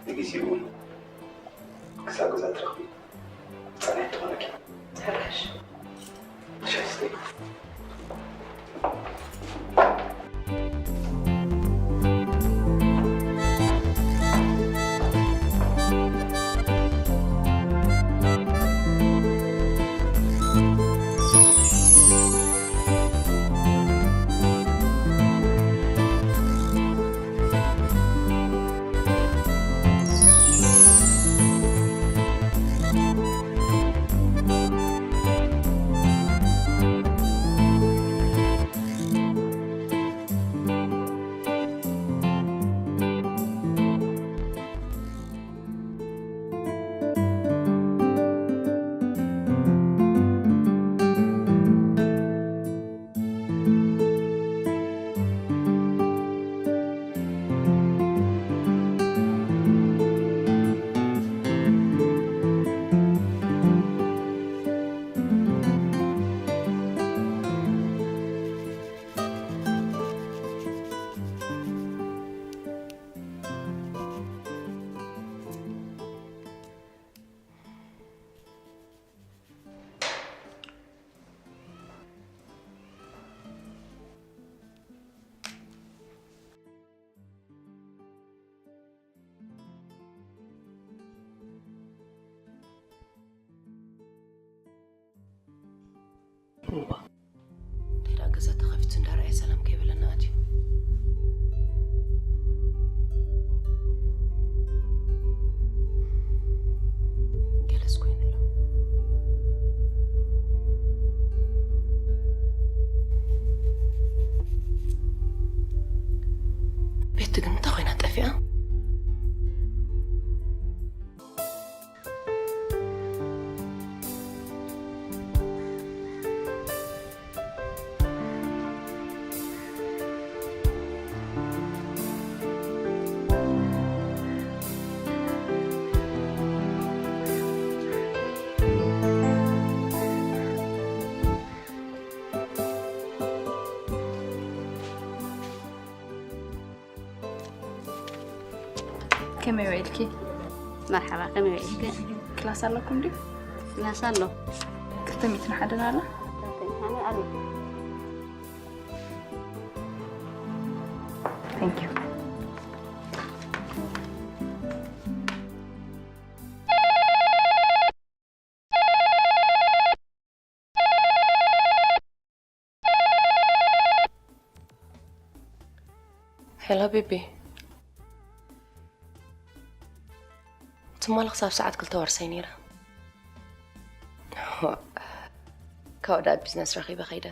ንግዜ እውን ክሳብ ገዛ ትረኽቢ ጸናይት ትኾነኪ። ሕራሽ። ሸስቲ። እንታይ ደኣ ገዛ ተኸፊቱ እንዳረኣየ ሰላም ከይበለና ኣትዩ። ገለስ ኮይኑ ኣሎ። ቤቲ ግን እንታይ ኮይና ጠፊኣ? ከመይ ውዒልኪ? መርሓባ፣ ከመይ ውዒልኪ? ክላስ ኣለኩም ድዩ? ክላስ ኣሎ። ክልተ ሚእትን ሓደን ኣላ? ኣነ ኣሎ። Thank you. ሄሎ ቤቢ። ትማሊ ክሳብ ሰዓት ክልተ ወርሰይ ነይረ። ካብ ወዳ ቢዝነስ ረኺበ ከይደ።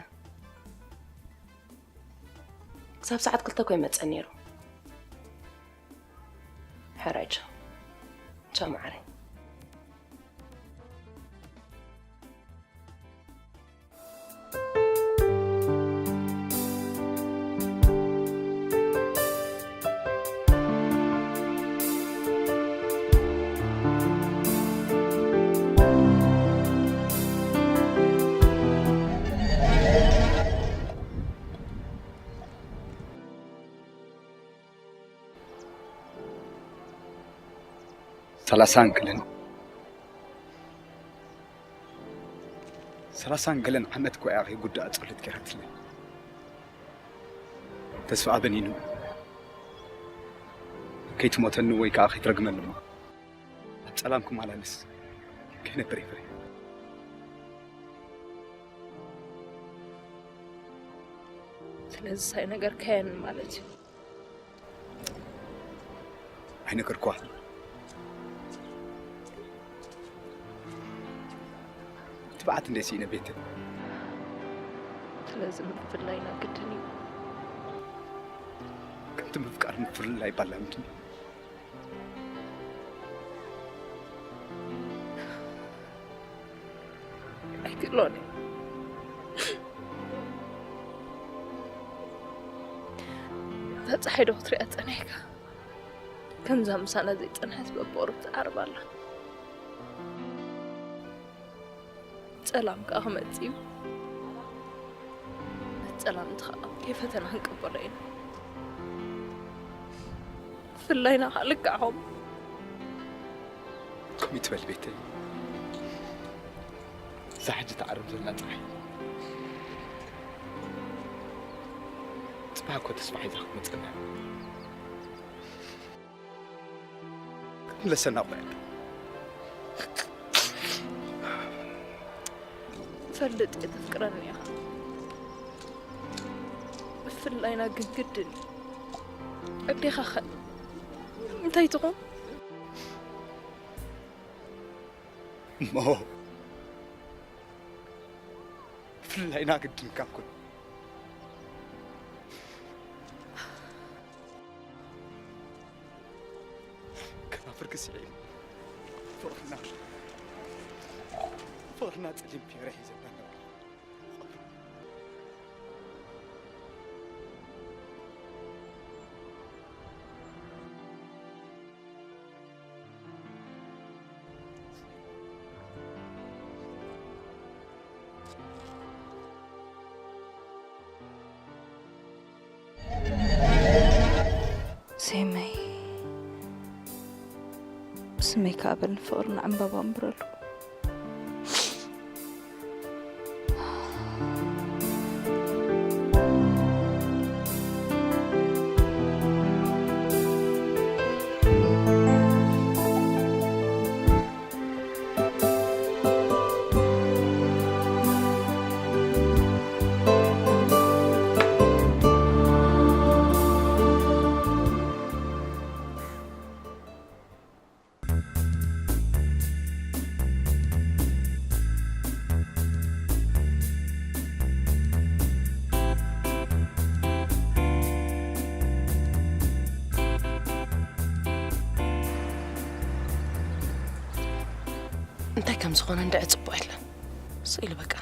ክሳብ ሰዓት ክልተ እኮ ይመጸ ነይሩ። ሕራይ ቻው። ቻው መዓረይ። ሰላሳን ክልን ሰላሳን ገለን ዓመት እኮ እያ ከይጉዳእ ጸሎት ገይራትለይ። ተስፋ ኣበኒኑ ከይትሞተኒ ወይ ከኣ ከይትረግመኒ እሞ ኣብ ጸላም ክመላለስ ከይነብር እየ ፈሪሐ። ስለዚ ሳይነገርካየን ማለት እዩ። ኣይነገርኳ። ትብዓት እንደ ሲእነ ቤት። ስለዚ ምፍላይና ግድን እዩ። ከምቲ ምፍቃር ምፍልላይ ባላ ምድን። ኣይክእሎን እየ። እታ ፀሓይ ዶ ክትሪኣ ፀኒሕካ? ከምዛ ምሳና ዘይፀንሐት በቦሩ ትዓርብ ኣላ። ፀላም ከዓ ክመፅእ እዩ። ነቲ ፀላም እቲ ከዓ ከይፈተና ክንቀበሎ ኢና። ብፍላይና ከዓ ልክዕ ከምኡ። ይትበል ቤተይ። እዛ ሕጂ ትዓርብ ዘላ ፀሓይ፣ ፅባሕ እኮ ተስፋ ሒዛ ክትመፀና ክትምለሰና እኮ እያ። ፈልጥ እየ ተፍቅረኒ ኢኻ። ብፍላይና ግን ግድን እዩ። ኣዴኻ ኸ እንታይ ትኾን? እሞ ብፍላይና ግድን ካብ ኮን ከናፍር ክስዒ ፍቕርና ፍቕርና ጸሊም ፊረ ሒዘና ኣለና። ሴመይ ስመይ ከኣ በል ንፍቕርና ዕምባባ ኣንብረሉ። እንታይ ከም ዝኾነ እንድዒ ጽቡቕ የለን። ስቕ ኢሉ በቃ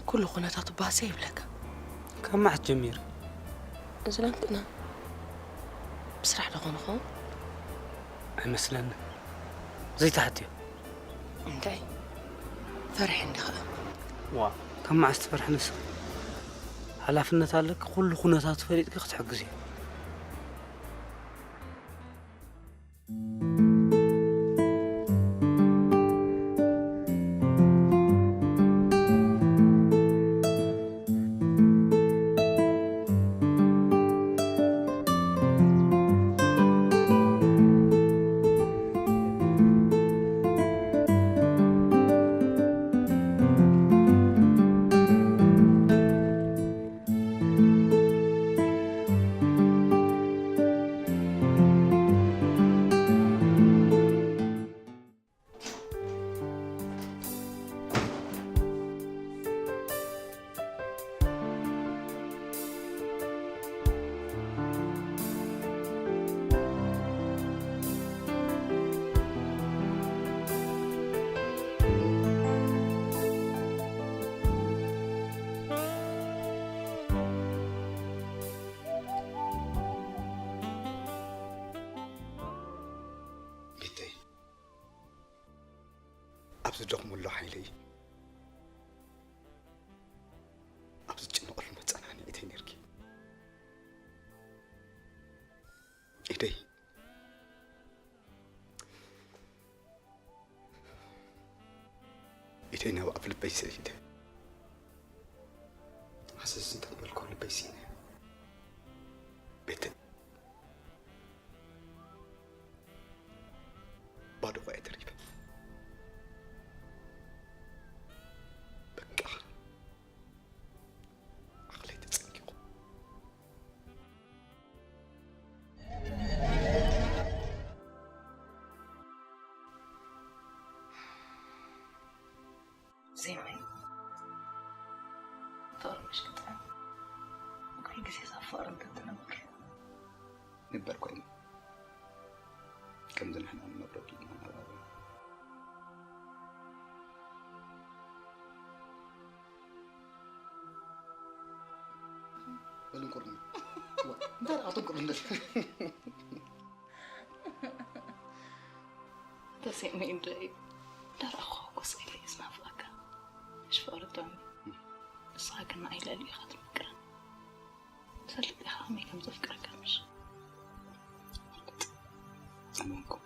ኩሉ ኩነታቱ ባሰ ይብለካ። ካብ መዓስ ጀሚሩ? እዚ ላንትና ብስራሕ ዶ ኾን ኸውን? ኣይመስለንን። ዘይተሓትዮ። እንታይ? ፈርሒ እንዲ ኸኣ። ዋ፣ ካብ መዓስ ትፈርሒ ንስኺ? ሓላፍነት ኣለኪ፣ ኩሉ ኩነታቱ ፈሊጥኪ ክትሕግዝዮ። ቤተይ፣ ኣብ ዝደኽመሉ ሓይለይ፣ ኣብ ዝጭነቐሉ መጸናንዒተይ ነርኪ። ኢደይ፣ ኢደይ ናብ ኣፍ ልበይ ሰዲደ። ሃሰስ እንተበልኩ ልበይ ስኢነ። ቤተይ፣ ባዶ እየ ተሪፈ። በቃ፣ ዓቕለይ ተጸንጊቑ። ዜማይ፣ ፍቕሪ ምሽ ክጥዕም። ኩሉ ግዜ እዛ ፍቕሪ እንተትነብር። ንበር ኮይኑ፣ ከምዚ ንሕና ንነብረሉ መነባብሮ። በል እንቁርኒ። ዋ፣ እንታይ ደኣ ኣትንቁርኒ? ተሰሚዑ እንድዒ፣ እንዳረኣኹኻ እኮ ስቕ ኢለ እየ ዝናፍቐካ። ምሽ ፍቕሪ ጥዑም እዩ። ንስኻ ግን ንዓይ ልዕሊ ኢኻ ትምቅረኒ። ትፈልጥ ኢኻ ከመይ ከም ዘፍቅረካ ምሽ? ኣመንኩም።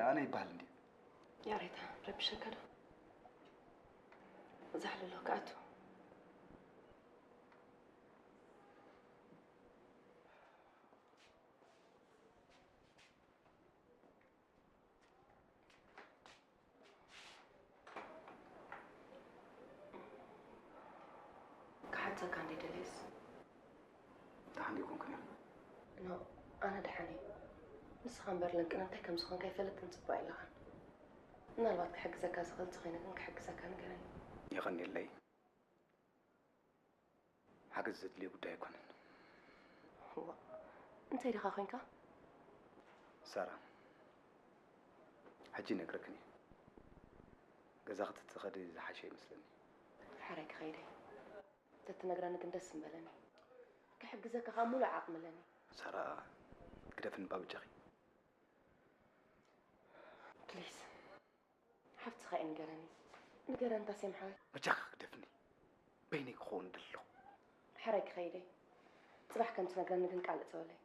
ኣነ ይበሃል እንዲ ያሬታ ረብሸካ ዶ? ዛሕልሎ ክኣቱ። ክሓተካ እንዴ ደልየስ? ደሓን ይኮንኩን እያ። ኖ፣ ኣነ ደሓን እየ። ንስኻ እምበር ለንቅነ እንታይ ከም ዝኾንካ ይፈልጥን ጽቡቕ ኣለኻን። ምናልባት ክሕግዘካ ዝኽእል እንተኾይነ ግን ክሕግዘካ ንገረኒ። የቐንየለይ። ሓገዝ ዘድልዮ ጉዳይ ኣይኮነን። ዋ፣ እንታይ ዲኻ ኮንካ? ሳራ፣ ሕጂ ይነግረክን እየ። ገዛ ክትትኸዲ ዝሓሸ ይመስለኒ። ሓራይ ክኸይደ። ተትነግረኒ ግን ደስ ምበለኒ። ክሕግዘካ ከዓ ሙሉእ ዓቕሚ ኣለኒ። ሳራ፣ ግደፍኒ ባብጃኺ። ፕሊዝ። ሓፍትኻ እየ ንገረኒ። ንገረኒ ታሴም ሓወይ። በጃኻ ግደፍኒ። በይነይ ክኸውን ደለኹ። ሓራይ ክኸይደ። ጽባሕ ከም ትነግረኒ ግን ቃል እተወለይ።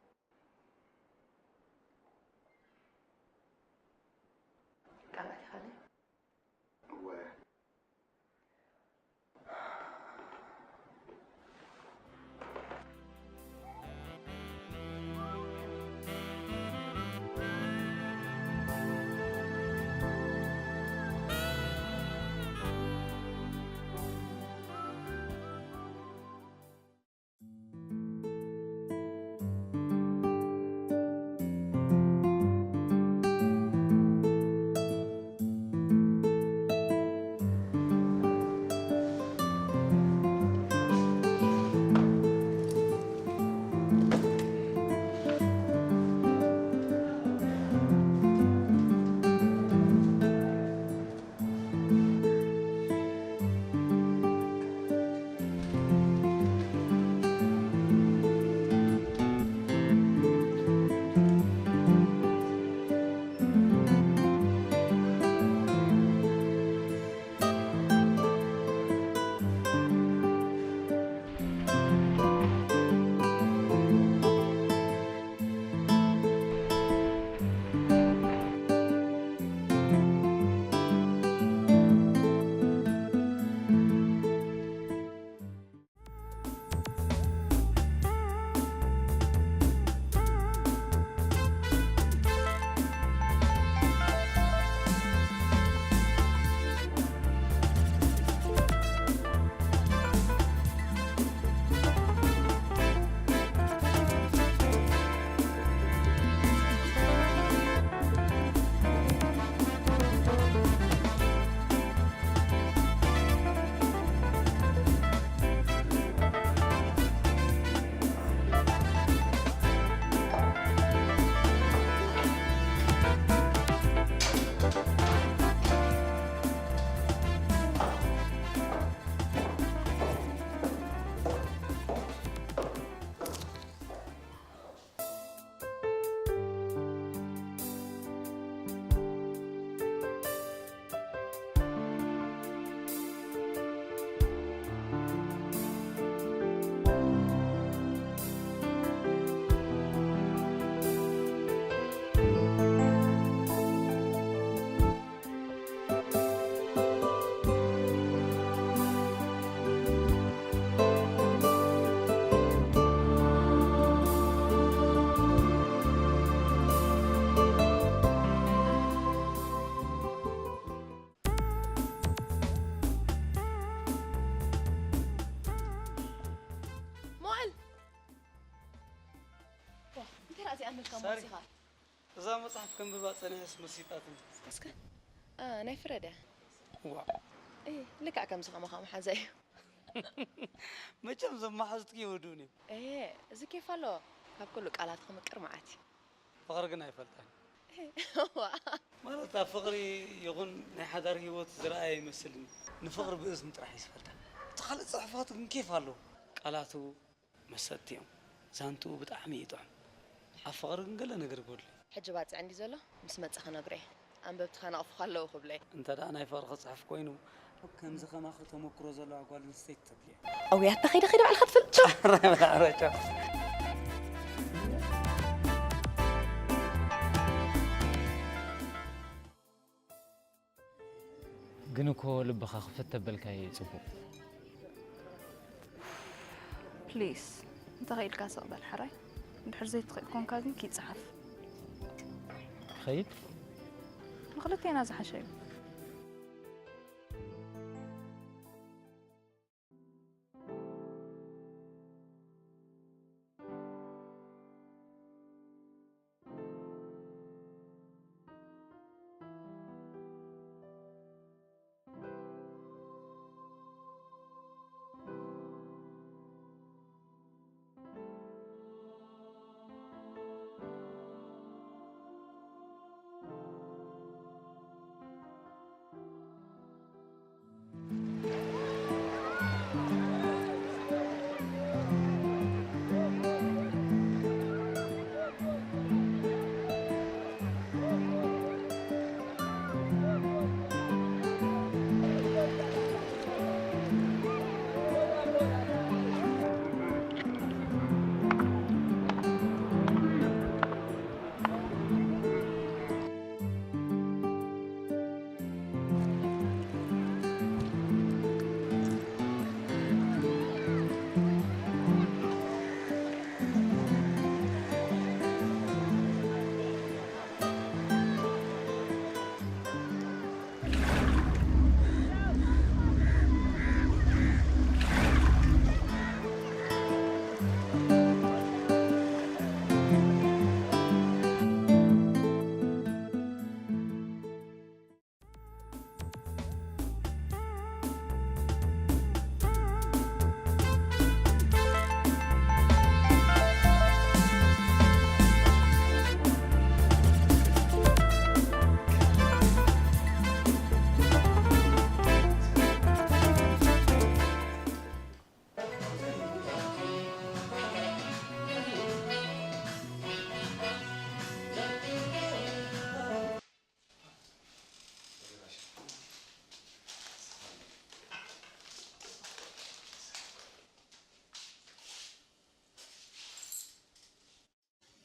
ቃል ኣቲኻለይ? እወ። ሞል እንታይ ራእዚ ኣመልካ ሳሪ። ሞሲኻ እዛ መጽሓፍ ከንብባ ጸኒሐስ መሲጣትኒ። እስከ እ፣ ናይ ፍረድ እያ ዋ እ፣ ልክዕ ከምዚ ከማኻ መሓዛ እዩ መቸም ዘመሓዙትኪ ይወድኡን እዮም። እ፣ እዚ ኬፍ ኣለዎ ካብ ኩሉ ቃላት ክምቅር መዓት እዩ ፍቕሪ ግን ኣይፈልጣን። ዋ ማለት ኣብ ፍቕሪ ይኹን ናይ ሓዳር ህይወት ዝረኣየ ይመስልኒ። ንፍቕሪ ብእዝኒ ጥራሕ እዩ ዝፈልጣ። እቲ ካልእ ጽሑፋቱ ግን ኬፍ ኣለዎ። ቃላቱ መሰጥቲ እዮም። ዛንትኡ ብጣዕሚ እዩ ጥዑም። ኣብ ፍቕሪ ግን ገለ ነገር ይጎድሎ እዩ። ሕጂ ባፅዕ እንዲ ዘሎ ምስ መፀ ክነግሮ እየ ኣንበብቲ ከነቕፉ ከለዉ ክብሎ እየ እንተ ደኣ ናይ ፍቕሪ ክጽሕፍ ኮይኑ ከምዚ ከማኺ ተመክሮ ዘለዋ ጓል ኣንስተይቲ ተድልዮ። ኣውያታ ከይደ ከይደ ባዕልካ ትፈልጥ ጫራ በላዕረጫ ግን እኮ ልብኻ ክፍት ተበልካዮ እዩ ጽቡቕ። ፕሊስ፣ እንተኽኢልካ ስቕ በል ሕራይ። እንድሕር ዘይትኽእል ኮንካ ግን ኪድ ጸሓፍ። ክኸይድ? ንኽልቴና ዝሓሸ እዩ።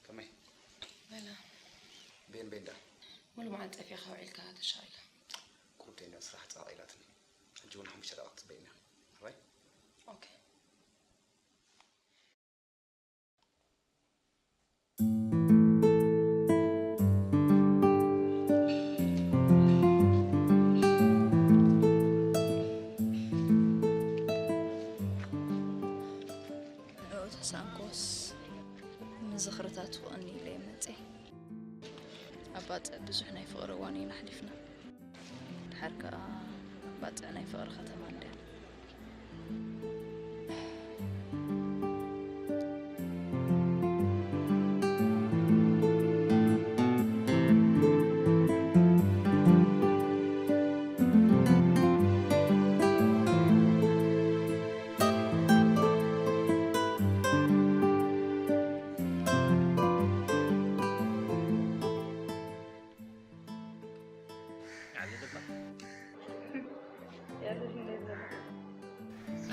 ከመይ? በላ ቤን ቤንዳ ሙሉ መዓልቲ ጠፊእካ ውዒልካ ተሻቒላ። ቁርብ ዴንዳ ስራሕ ጸቓ ኢላትኒ። ሕጂ እውን ሓሙሽተ ደቂቕ ክትጽበይና። ራይ? ኦኬ። ንኡ ተሳንኮስ ንዝኽርታት ክቕኒ ኢለ እየ መፅየ። ኣብ ባፅዕ ብዙሕ ናይ ፍቕሪ እዋን ኢና ኣሕሊፍና። ድሓር ከዓ ባፅዕ ናይ ፍቕሪ ከተማ እንድያ።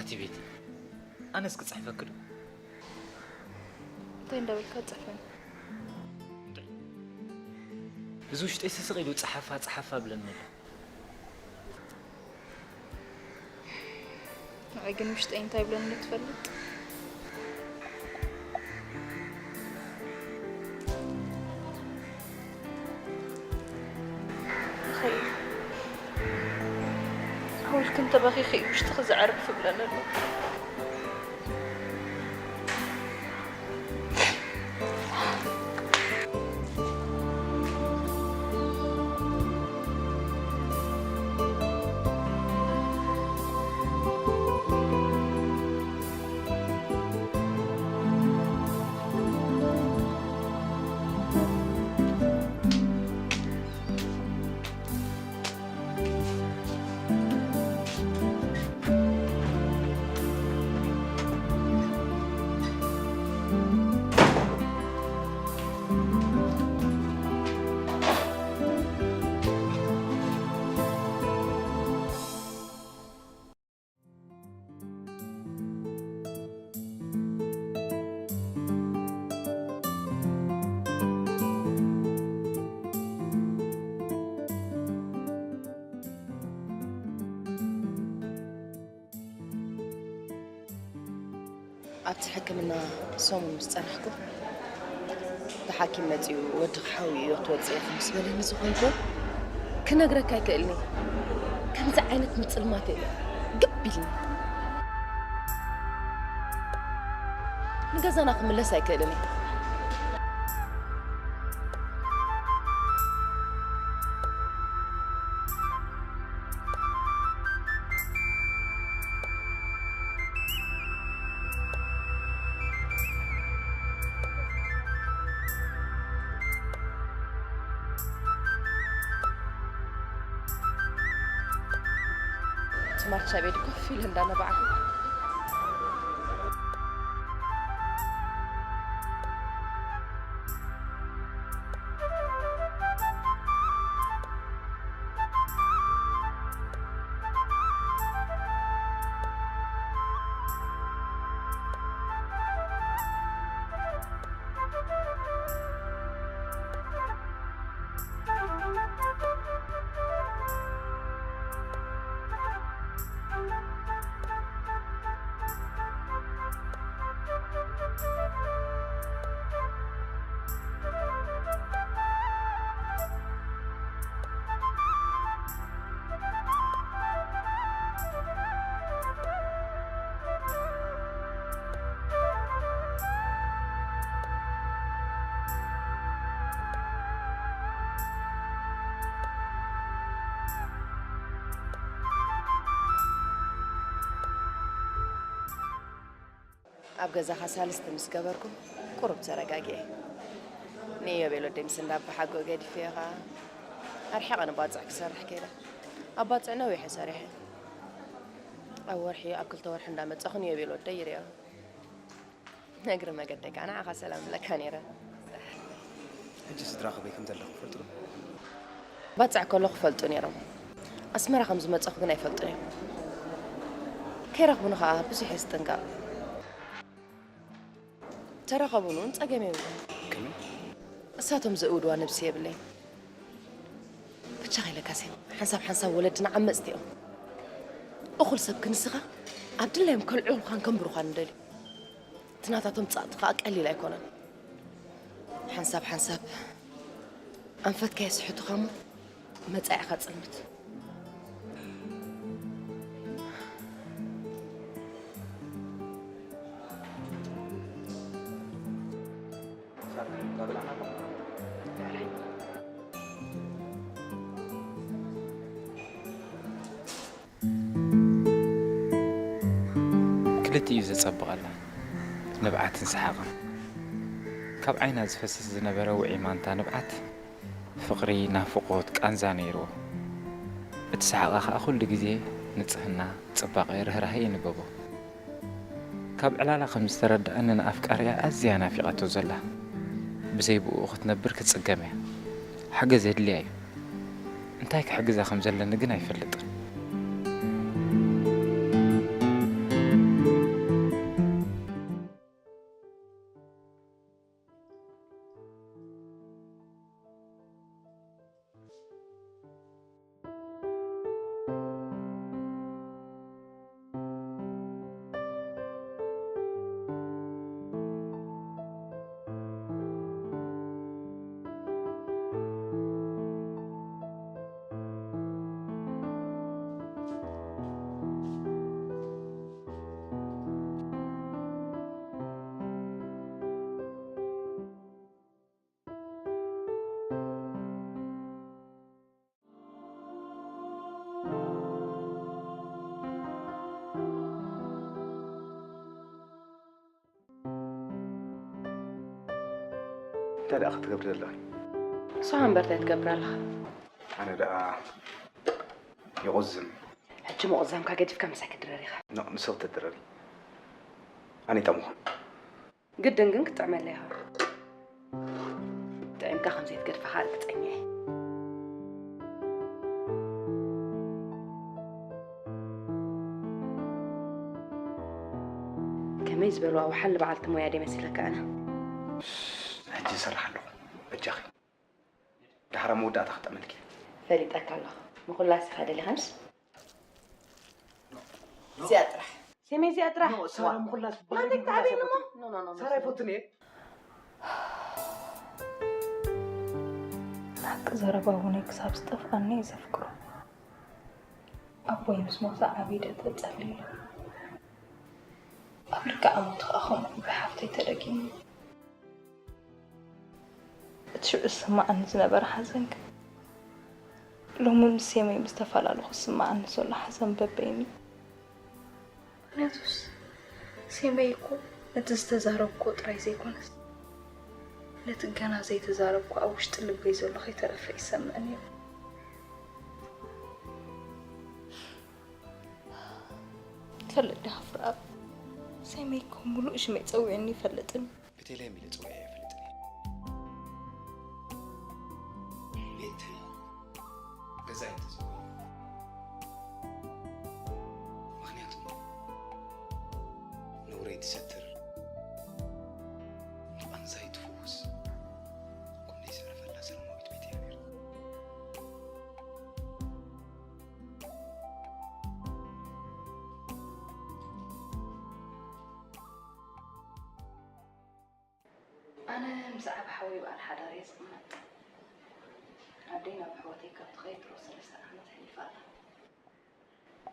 ኣቲ ቤቲ ኣነስ ክጽሕፈኪ ዶ? እንታይ እንዳበልካ ትጽሕፈኒ? እዚ ውሽጠይ ስስቕ ኢሉ ጸሓፋ ጸሓፋ ብለኒ ኣሎ። ንዓይ ግን ውሽጠይ እንታይ ብለኒ ትፈልጥ? ሓወልክን ተባኺኺ እዩ ውሽጥኺ ዘዕርፍ ብለኒ ኣሎ። ኣብቲ ሕክምና ሰሙን ምስ ጸናሕኩ፣ እቲ ሓኪም መጺኡ፣ "ወድኺ ሓዊ እዩ፣ ክትወጽኢ ኢኺ" ምስ በለኒ ዝኾንኩ ክነግረካ ኣይክእልን እየ። ከምዚ ዓይነት ምጽልማት የለ ግብ ኢልኒ። ንገዛና ክምለስ ኣይክእልን እየ። እቲ ማርቻ ቤት ኮፍ ኢለ እንዳነባዕኩ፣ ኣብ ገዛኻ ሳልስቲ ምስ ገበርኩ ቁሩብ ተረጋጊኤ። ንኢዮቤል ወደይ ምስ እንዳ ኣባሓጎ ገዲፈዮ ኸኣ ኣርሒቐ ንባጽዕ ክሰርሕ ከይደ። ኣብ ባጽዕ ነዊሐ ሰሪሐ። ኣብ ወርሒ፣ ኣብ ክልተ ወርሒ እንዳመጻኹ ንኢዮቤል ወደይ ይርእዮ። ነግሪ መገደይ ከኣ ንዓኻ ሰላም እብለካ ነይረ። ሕጂ ስድራ ከመይ ከም ዘለኹ ይፈልጡ ዶ? ባጽዕ ከለኹ ይፈልጡ ነይሮም። ኣስመራ ከም ዝመጻኹ ግን ኣይፈልጡን እዮም። ከይረኽቡኒ ከኣ ብዙሕ እየ ዝጥንቀቕ። ተረኸቡኒ እውን ጸገም የብሉን። ከመይ? እሳቶም ዘእውድዋ ነብሲ የብለይን። ብቻ ከይለካሴ፣ ሓንሳብ ሓንሳብ ወለድና ዓመጽቲ እዮም። እኹል ሰብ ክንስኻ ኣብ ድላዮም ከልዕሉኻን ከንብሩኻን እንደልዩ። እቲ ናታቶም ጸቕጢ ከኣ ቀሊል ኣይኮነን። ሓንሳብ ሓንሳብ ኣንፈትካ የስሕቱኻ እሞ መጻኢኻ ጽልምት። ክልቲኡ ዘጸብቐላ፣ ንብዓትን ሰሓቕን። ካብ ዓይና ዝፈስስ ዝነበረ ውዑይ ማንታ ንብዓት፣ ፍቕሪ፣ ናፍቖት፣ ቃንዛ ነይርዎ። እቲ ሰሓቓ ኸኣ ኩሉ ግዜ ንጽህና፣ ጽባቐ፣ ርህራሄ ይንበቦ። ካብ ዕላላ ከም ዝተረድኣኒ ንኣፍቃሪኣ ኣዝያ ናፊቓቶ ዘላ። ብዘይ ብእኡ ክትነብር ክትጽገም እያ። ሓገዝ የድልያ እዩ። እንታይ ክሕግዛ ከም ዘለኒ ግን ኣይፈልጥን። እንታይ ደኣ ክትገብሪ ዘለኺ? ንስኻ እምበር እንታይ ትገብር ኣለኻ? ኣነ ደኣ ይቑዝም። ሕጂ ምቑዛምካ ገዲፍካ ምሳይ ክትድረር ኢኻ። ኖ፣ ንስኺ ተድረሪ። ኣነ ይጠሙኹ። ግድን ግን ክትጥዕመለይ ኢኻ። ጥዒምካ ከም ዘይትገድፋኻ ርግጸኛ እየ። ከመይ ዝበሉ ኣውሓል በዓልቲ ሞያ ደይ መሲለካ ኣነ? ሕጂ ይሰርሕ ኣለኹ። በጃኺ። ድሓር ኣብ መወዳእታ ክጥዕመልኪ። ፈሊጠካ ኣለኹ። ምኹላስ ኢኻ ደሊኻንስ? እዚኣ ጥራሕ። ሰመይ እዚኣ ጥራሕ። ኖ፣ ሳራ ምኹላስ ናተይ ብጣዕሚ ክትዓብየኒ እሞ። ኣይፈቱን። ኖ፣ ኖ፣ ኖ፣ ኖ፣ ሳራ ሳራ። ኣይፈቱን እየ። ሓቂ ዘረባ እውነይ ክሳብ ዝጠፍኣኒ እየ ዘፍቅሮ። ኣቦይ ምስ ሞተ ዓብዪ ደጠ ጸሊሉ። ኣብ ልክዕ ሞቱ ከኣ ከምኡ ብሓፍተይ ተደጊሙ። እቲ ሽዑ ዝስምዓኒ ዝነበረ ሓዘን ግን ሎሚ ምስ ሴመይ ምስ ተፈላለኹ ዝስምዓኒ ዘሎ ሓዘን በበይኑ እዩ። ምኽንያቱስ ሴመይ እኮ ነቲ ዝተዛረብኩዎ ጥራይ ዘይኮነስ ነቲ ገና ዘይተዛረብኩ ኣብ ውሽጢ ልበይ ዘሎ ከይተረፈ ይሰምዕኒ እዩ። ትፈልጥ ዲኻ ፍርኣብ? ሴመይ እኮ ምሉእ ሽመይ ጸዊዑኒ ይፈልጥን። ቤተልሔም ኢለ ጽውያ ኣይፈልጥን እየ። ቤተይ ገዛይ እንተዝኸውን። ምኽንያቱ ነውረይ ትሰትር፣ ንቓንዛይ ትፍውስ፣ ጎነይ ዘዕርፈላ ሰላማዊት ቤተይ እያ ነይራ። ኣነ ምስ ዓቢ ሓወይ በዓል ሓዳር እየ ዝቕመጥ። ኣደይ ናብ ኣሕዋተይ ካብ ትኸይድ ድሮ ሰለስተ ዓመት ኣሕሊፋ ኣላ።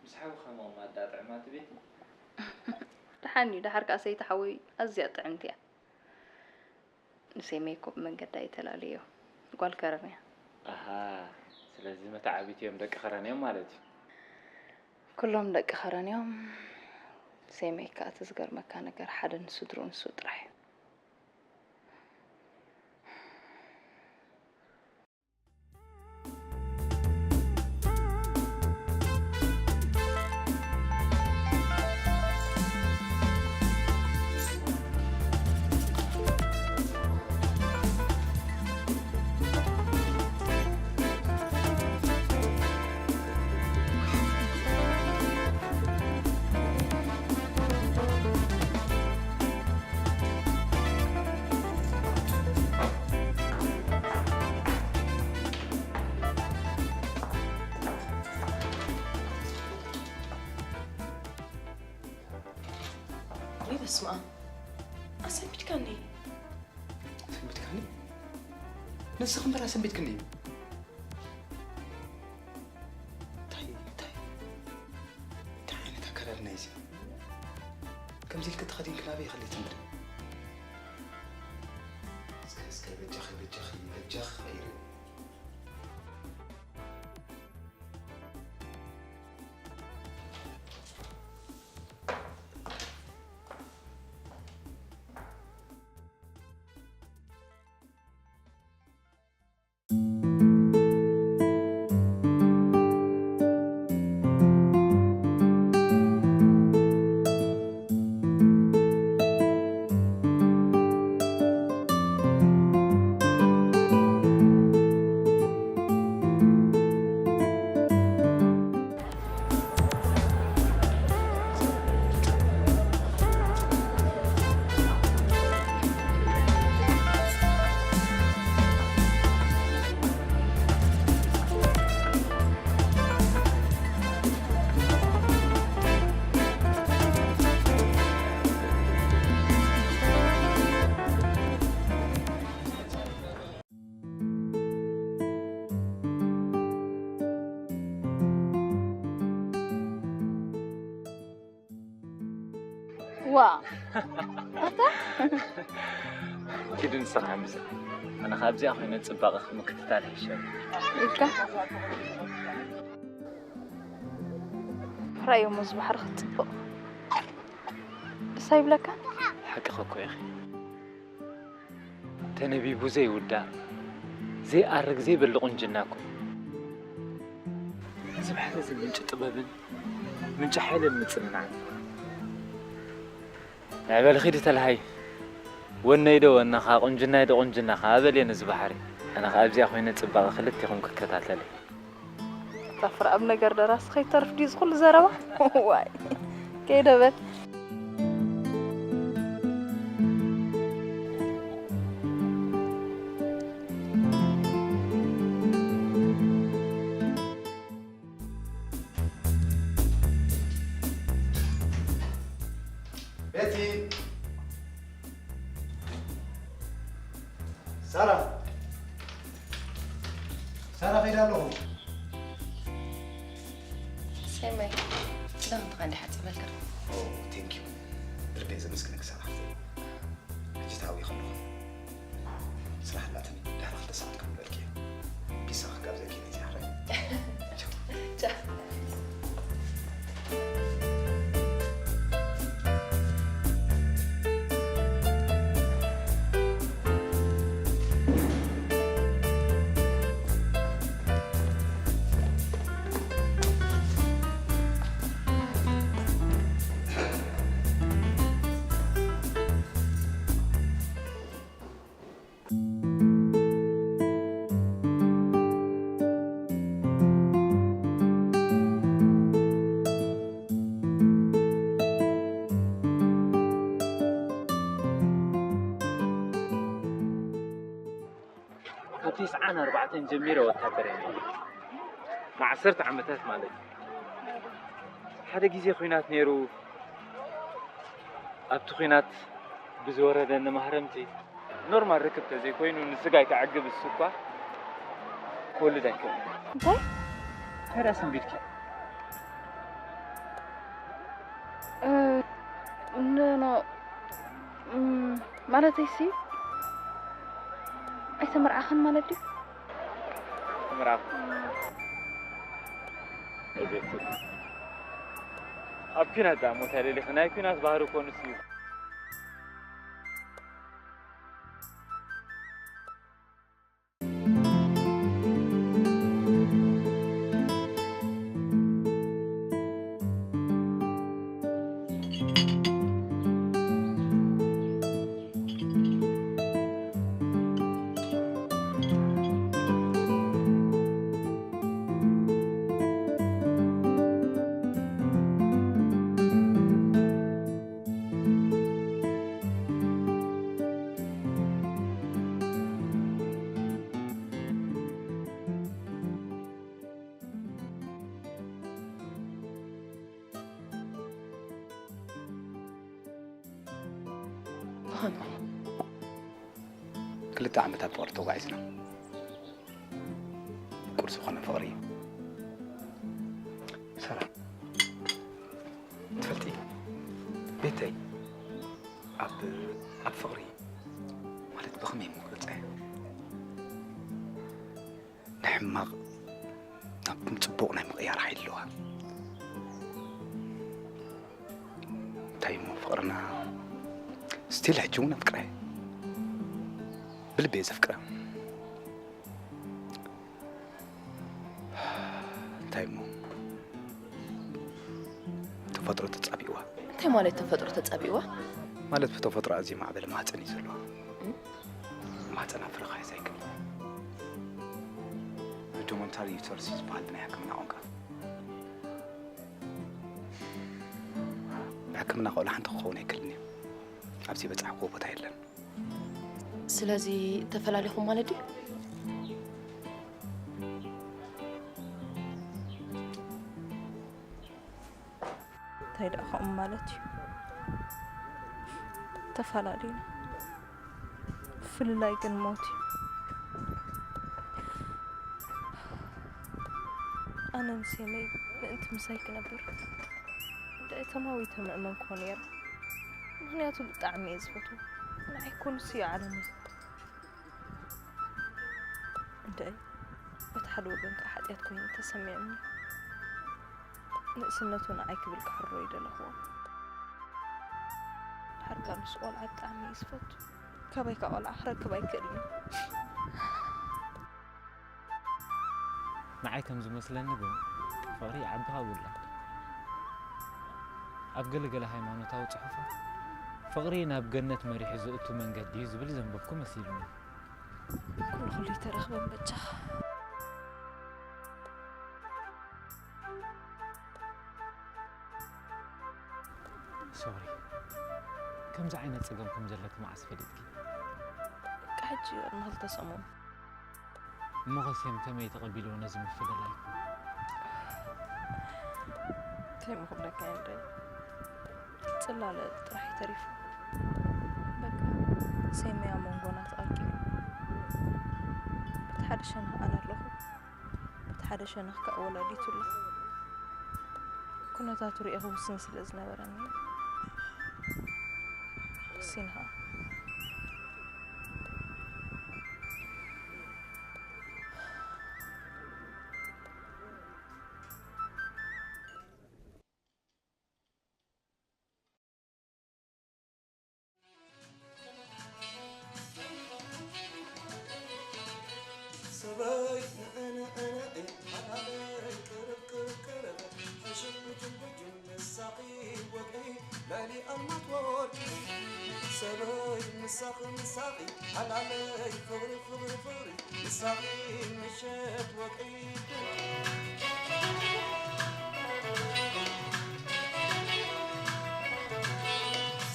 ምስ ሓውኻ ምቕማጥ ደኣ ጥዕማ እቲ ቤት? ደሓን እዩ፣ ደሓር ከኣ ሰይቲ ሓወይ ኣዝያ ጥዕምቲ እያ። ንሴመይ እኮ ብመንገዳ እዩ ተላልዮ። ጓል ከረን እያ። ኣሃ፣ ስለዚ መተዓቢቲ እዮም ደቂ ከረን እዮም ማለት እዩ። ኩሎም ደቂ ከረን እዮም። ሴመይ ከኣ እቲ ዝገርመካ ነገር ሓደ ንስድርኡ ንሱ ጥራሕ እዩ። ወይ በስመ ኣብ። ኣሰንቢድካኒ። ኣሰንቢድካኒ? ንስኺ እምበር ኣሰንቢድክኒ እዩ። እንታይ፣ እንታይ፣ እንታይ ዓይነት ኣከዳድና እዩ እዚ? ከምዚ ኢልኪ ተኸዲንኪ ናበይ ኢኺ ትምዲ? እስከ፣ እስከ በጃኺ፣ በጃኺ፣ በጃኺ ቀይሪ። ዋ፣ ኣታ? ኪዲ ንስራሕ ምሰ። ኣነ ካብ እዚኣ ኮይነ ጽባቐ ምክትታል ይሕሸኒ። ኢልካ? ራእዮሞ እዚ ባሕሪ ክትጽብቕ። ደስ ኣይብለካን? ሓቅኺ እኮ ኢኺ። ተነቢቡ ዘይውዳእ፣ ዘይኣርግ ዘይበሊ ቁንጅና እኮ። እዚ ባሕሪ እዚ ምንጪ ጥበብን ምንጪ ሓይልን ምጽንናዕን። ንዕ በሊ ኺዲ ተለሃይ። ወነይ ዶ ወነኻ፣ ቁንጅናይ ዶ ቁንጅናኻ፣ በልየ ነዚ ባሕሪ። ኣነ ኸኣ ኣብዚኣ ኮይነ ጽባቐ ክልቴኹም ክከታተል እየ። እታ ፍርኣም ነገር ደራሲ ከይተርፍ ድዩ ዝኹሉ ዘረባ? ዋይ፣ ከይደ በል። ቤቲ! ሳራ! ሳራ፣ ከይደ ኣለኹ። ሰመይ፣ ክዳውንትኻ እንድሕር ሓጺበልካ። ኦ፣ ቴንክ ዩ። ብልበይ ዘመስግነኪ ሳራ። ሕጂ ተሃዊኸ ኣለኹ። ስራሕ ኣላትኒ፣ ድሕሪ ክልተ ሰዓት ክምለልኪ እየ። ፒሳ ክጋብዘኪ ነዚ ሓራይ። ቻው። ቻው። ካብ ተስዓን ኣርባዕተን ጀሚረ ወታደር እየ ነይረ። ንዓሰርተ ዓመታት ማለት እዩ። ሓደ ግዜ ኲናት ነይሩ። ኣብቲ ኲናት ብዝወረደኒ ማህረምቲ፣ ኖርማል ርክብ ተዘይኮይኑ ንስጋይ ከዕግብ እሱ እኳ ክወልድ ኣይክእልን። እንታይ? እንታይ ደኣ ሰንቢድኪ? እ፣ ኖ፣ ኖ፣ እም፣ ማለተይሲ፣ ኣይተመርዓኽን ማለት ድዩ? ተመርዓኹ። እቤት። ኣብ ኲናት ደኣ ሞት ኣለሊኺ። ናይ ኲናት ባህሪ እኮ ንሱ እዩ። ብኸመይ? ክልተ ዓመት ኣብ ፍቕሪ ተጓዒዝና። ቁርሲ ኮነ ፍቕሪ። ሰላም። ትፈልጢ፣ ቤተይ ኣብ፣ ኣብ ፍቕሪ ማለት ብኸመይ እሞ ክገልጻ እየ? ንሕማቕ ናብ ጽቡቕ ናይ ምቕያር ሓይሊ ኣለዋ። እንታይ እሞ ፍቕርና ስቲል ሕጂ እውን ኣፍቅረ። ብልቢ እየ ዘፍቅረ። እንታይ እሞ ተፈጥሮ ተጻቢእዋ። እንታይ ማለት ተፈጥሮ ተጻቢእዋ? ማለት ብተፈጥሮ ኣዝዩ ማዕበል ማህጸን እዩ ዘለዋ። እም? ማህጸና ፍረ ክሕዝ ኣይክእልን። ሩዲመንታሪ ዩተርስ እዩ ዝበሃል ብናይ ሕክምና ቋንቋ። ብሕክምና ቆልዓ ሓንቲ ክኸውን ኣይክእልን እዩ። ኣብዚ በጻሕክዎ ቦታ የለን። ስለዚ ተፈላለኹም ማለት ድዩ? እንታይ ደኣ ከምኡ ማለት እዩ? ተፈላለዩና። ፍልላይ ግን ሞት እዩ። ኣነ ንሴመይ ምእንቲ ምሳይ ክነብር ደኣ ተማዊተ ምእመንክዎ ነይረ። ምኽንያቱ ብጣዕሚ እየ ዝፈትዎ። ንዓይ እኮ ንሱ እዩ ዓለመይ። እንድዒ፣ በቲ ሓደ ወገን ከኣ ሓጢኣት ኮይኑ ተሰሚዑኒ። ንእስነቱ ንዓይ ክብል ክሕሮ ይደለኽዎ። ድሓር ከኣ ምስ ቆልዓ ብጣዕሚ እዩ ዝፈቱ። ካባይ ከኣ ቆልዓ ክረክብ ኣይክእልን እዩ። ንዓይ ከም ዝመስለኒ ግን ፍቕሪ ይዓቢ ካብ ውላድ። ኣብ ገለ ገለ ሃይማኖታዊ ጽሑፋት ፍቕሪ ናብ ገነት መሪሑ ዘእቱ መንገዲ እዩ ዝብል ዘንበብኩ መሲሉኒ። ኩሉ ኩሉ ይተረኽበን በጃኻ። ሶሪ፣ ከምዚ ዓይነት ጸገም ከም ዘለኪ መዓስ ፈሊጥኪ? በቃ ሕጂ ቅድሚ ክልተ ሰሙን። እሞ ኸ ሴም ከመይ ተቐቢልዎ ነዚ ምፍልላይኩም? እንታይ እሞ ክብለካ እየ እንድዒ። እቲ ጽላለ ጥራሕ እዩ ተሪፉ። በቃ፣ ሰመይ ኣብ መንጎና ተኣኪቡ። በቲ ሓደ ሸነኽ ኣነ ኣለኹ፣ በቲ ሓደ ሸነኽ ከኣ ወላዲቱ ኣላ። ኩነታቱ ርኤ ክውስን ስለ ዝነበረኒ፣ ወሲንኻ። ሰበይ ንዕንዕንዒ ሓላለይ ቅርብ ቅርብ ቅርብ ሕሽም ጉጅም ጉጅም ንሳኺ ወግዒ ልዕሊ ኣልማዝ ወርቂ ሰበይ ንሳኺ ንሳኺ ሓላለይ ፍቕሪ ፍቕሪ ፍቕሪ ንሳኺ ምሸት ወግዒ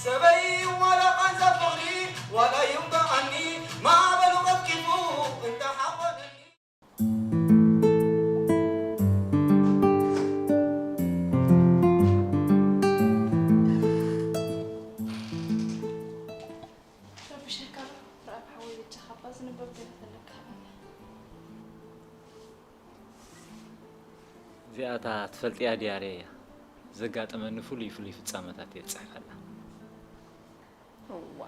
ሰበይ ዋላ ቃንዛ ፍቕሪ ዋላ ይውጋኣኒ ማዕበሉ ቀዝቂፉ እንተሓቖነኒ ረብሸካ ዶ? ረኣብ ሓወይ በጃኻ እባ ዝንበብ ገለ ተለካ ሃበኒ። እዚኣ እታ ትፈልጥያ ድያርየ እያ። ዘጋጠመኒ ፍሉይ ፍሉይ ፍጻመታት እየ ዝጽሕፈላ። እዋ፣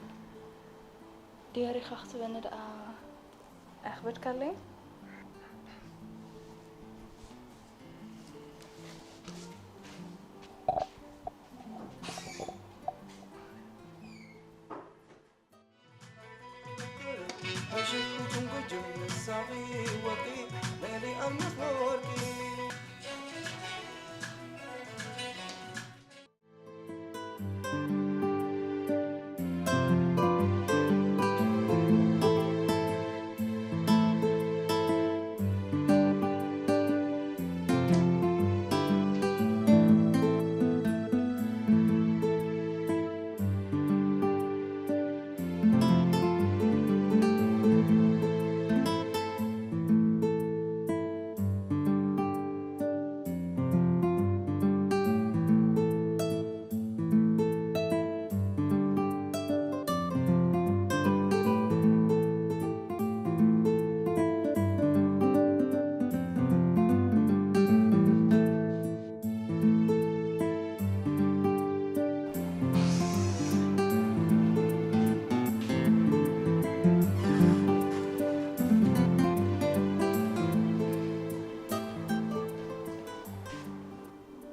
ድያሪኻ ክትበኒ ደኣ ኣይኽበድካለይን?